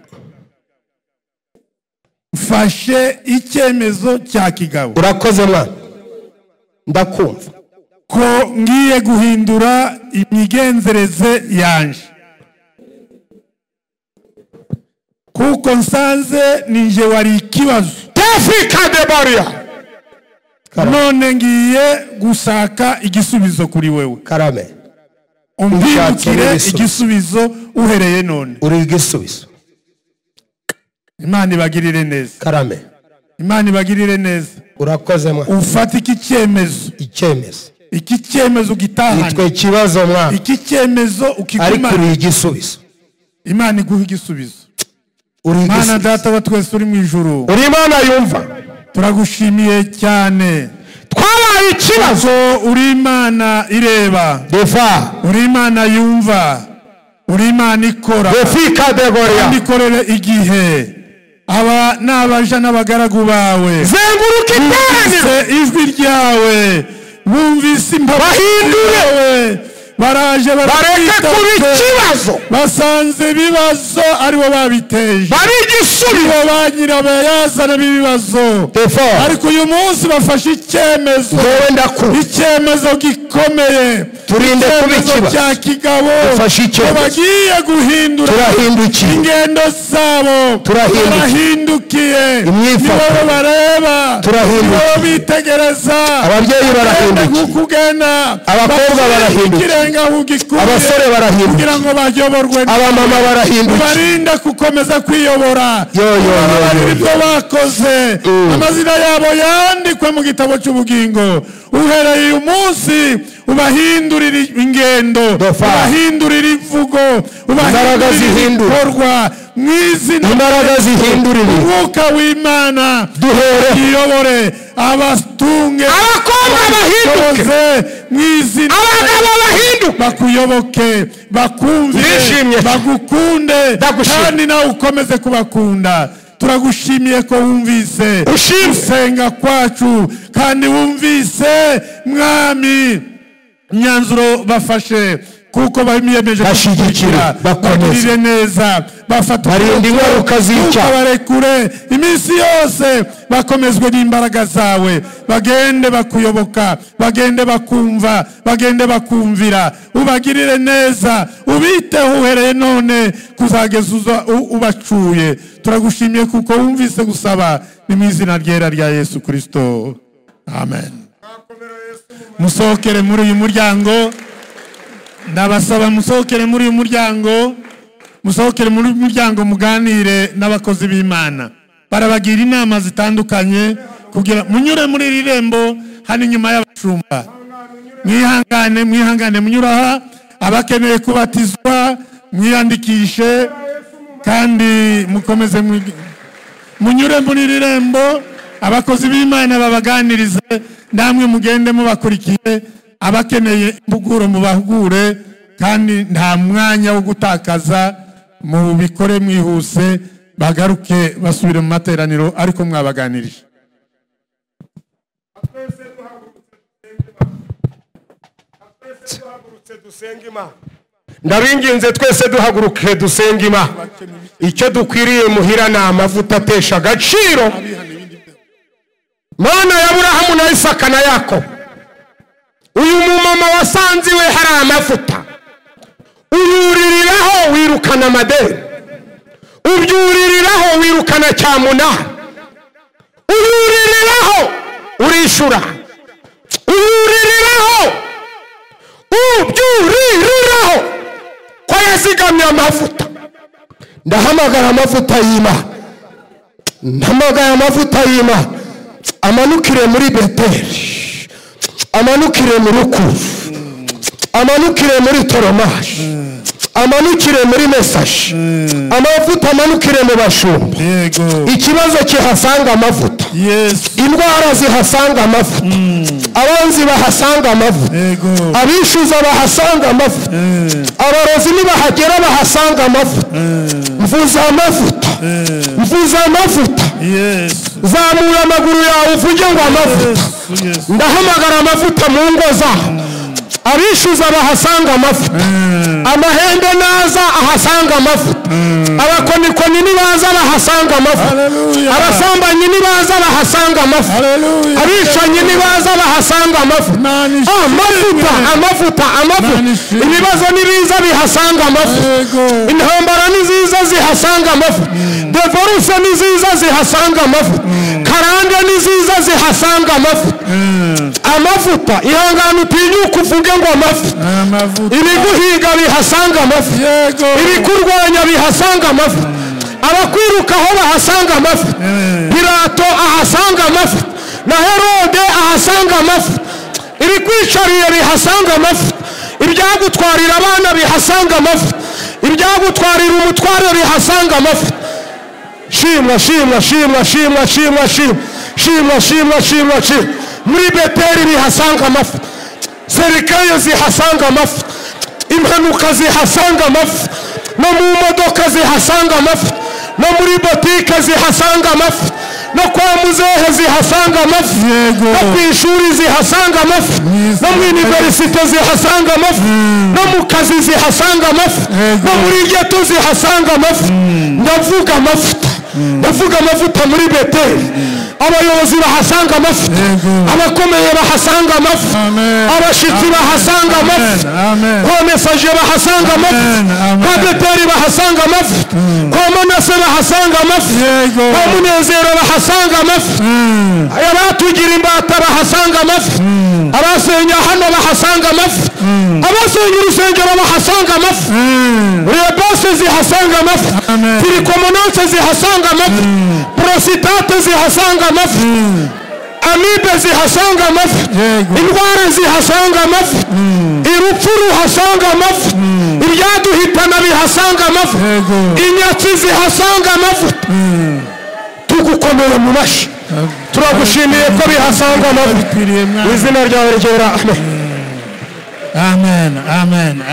Mfashe icyemezo cya kigabo. Urakoze mwana. Ndakumva. Ko ngiye guhindura imigenzereze yanje. Kuko nsanze ninje wari ikibazo. Tefika de baria. None ngiye gusaka igisubizo kuri wewe. Karame. Umbwire igisubizo uhereye none. Uri igisubizo. Imana ibagirire neza. Karame. Imana ibagirire neza. Urakoze mwana. Ufate iki cyemezo. Icyemezo. Iki cyemezo gitahana. Nitwe kibazo mwana. Iki cyemezo ukigumana. Ariko uri igisubizo. Imana iguha igisubizo. Uri igisubizo. Mana data wa twese uri mu ijuru. Uri Imana yumva. Turagushimiye cyane. Twabaye Babaye ikibazo. Uri Imana ireba, uri Imana yumva, uri Imana ikora, kandi ikorere igihe. Aba ni abaja n'abagaragu bawe. Zenguruka iteraniro, ijwi ryawe, bumvise bahindure, baraje bareke kuba ikibazo. Basanze ibibazo aribo babiteje, bari igisubizo, ba nyirabayazana b'ibibazo. Ariko uyu munsi bafashe icyemezo, icyemezo gikomeye. Turinde kuba ikibazo cya kigabo. Bagiye guhindura ingendo zabo, turahindukiye. Nibo bareba, nibo bitegereza. Ababyeyi barahindukiye, kugenda, abakobwa barahindukiye, abasore barahindukiye, kugira ngo bayoborwe. Abamama barahindukiye. Barinde gukomeza kwiyobora. Ibyo bakoze, amazina yabo yandikwe mu gitabo cy'ubugingo. Uhereye uyu munsi ubahindurira ingendo, ubahindurira imvugo, ubahindurira ibikorwa. Mu izina imbaraga zihindurira umwuka w'Imana duhere iyobore abatunge, abakobwa bahinduke, mu izina abagabo bahinduke, bakuyoboke, bakumvire, bagukunde, kandi nawe ukomeze kubakunda. Turagushimiye ko wumvise gusenga kwacu, kandi wumvise Mwami imyanzuro bafashe, kuko biyemeje bashyigikira, bakomeze neza, bafata barinde ingaruka z'icyaha, barekure iminsi yose, bakomezwe n'imbaraga zawe, bagende bakuyoboka, bagende bakumva, bagende bakumvira. Ubagirire neza, ubiteho uhereye none kuzageza ubacuye. Turagushimiye kuko wumvise gusaba, ni mu izina ryera rya Yesu Kristo, amen. Musohokere muri uyu muryango, ndabasaba musohokere muri uyu muryango, musohokere muri uyu muryango, muganire n'abakozi b'Imana. Barabagira inama zitandukanye kugira munyure muri iri rembo hano inyuma y'abashumba. Mwihangane, mwihangane, munyura aha. Abakeneye kubatizwa mwiyandikishe, kandi mukomeze munyure muri iri rembo. Abakozi b'Imana babaganirize, namwe mugende mubakurikiye. Abakeneye impuguro mubahugure, kandi nta mwanya wo gutakaza, mubikore mwihuse, bagaruke basubire mu materaniro, ariko mwabaganirije. Ndabinginze twese duhaguruke dusenge Imana. Icyo dukwiriye muhira ni amavuta atesha agaciro. Mana ya Aburahamu na Isaka na Yakobo, uyu mumama wasanze iwe hari amavuta, uyuririraho wirukana amadeni, ubyuririraho wirukana cyamunara, uyuririraho urishura, uyuririraho, ubyuririraho ko yazigamye amavuta. Ndahamagara amavuta y'Imana, ndahamagara amavuta y'Imana amanukire muri Beteli, amanukire mu Rukuru, amanukire muri Toromashi, amanukire muri Mesashi, amavuta amanukire mu bashumba. Ikibazo kihasanga amavuta, indwara zihasanga amavuta, abanzi bahasanga amavuta, abishuza bahasanga amavuta, abarozi nibahagera bahasanga amavuta. Mvuza amavuta, mvuza amavuta. Zamura amaguru yawe uvuge ngo amavuta. Ndahamagara amavuta mu ngo zabo. Abishuza bahasanga amavuta, amahembe naza ahasanga amavuta, abakonikoni nibaza bahasanga amavuta, abasambanyi nibaza bahasanga amavuta, abicanyi nibaza bahasanga amavuta. Amavuta, amavuta, amavuta. Ibibazo nibiza bihasanga amavuta, intambara niziza zihasanga amavuta, devoruse niziza zihasanga amavuta, karande niziza zihasanga amavuta. Amavuta, ihangane utinyuke uvuge ngo amavuta. Ibiguhiga bihasanga amavuta, ibikurwanya bihasanga amavuta, abakwirukaho bahasanga amavuta, Pilato ahasanga amavuta, na Herode ahasanga amavuta, ibikwicariye bihasanga amavuta, ibyagutwarira abana bihasanga amavuta, ibyagutwarira umutware bihasanga amavuta. Shimwa, shimwa, shimwa, shimwa, shimwa, shimwa, shimwa, shimwa, shimwa, shimwa. Muri Beteli bihasanga amavuta, serikaye zihasanga amavuta, impanuka zihasanga amavuta, no mu modoka zihasanga amavuta, no muri botike zihasanga amavuta, no kwa muzehe zihasanga amavuta, no ku ishuri zihasanga amavuta, no mu universite zihasanga amavuta, no mu kazi zihasanga amavuta, no muri geto zihasanga amavuta. Ndavuga amavuta, ndavuga amavuta muri Beteli. Abayobozi bahasanga amavuta, abakomeye bahasanga amavuta, abashitsi bahasanga amavuta, kwa Mesaje bahasanga amavuta, kwa Beteli bahasanga amavuta, kwa Manase bahasanga amavuta, kwa Munezero bahasanga amavuta, abatugira imbata bahasanga amavuta, abasenya hano bahasanga amavuta, abasenya urusengero bahasanga amavuta, rebase zihasanga amavuta, tirikomonanse zihasanga amavuta, prostate zihasanga amavuta, amibe zihasanga amavuta, indwara zihasanga amavuta, urupfu ruhasanga amavuta, ibyaduhitana bihasanga amavuta, inyatsi zihasanga amavuta. Tugukomera mu mashyi, turagushimiye ko bihasanga amavuta. Izina ryawe ryera. Amen. Amen. Amen.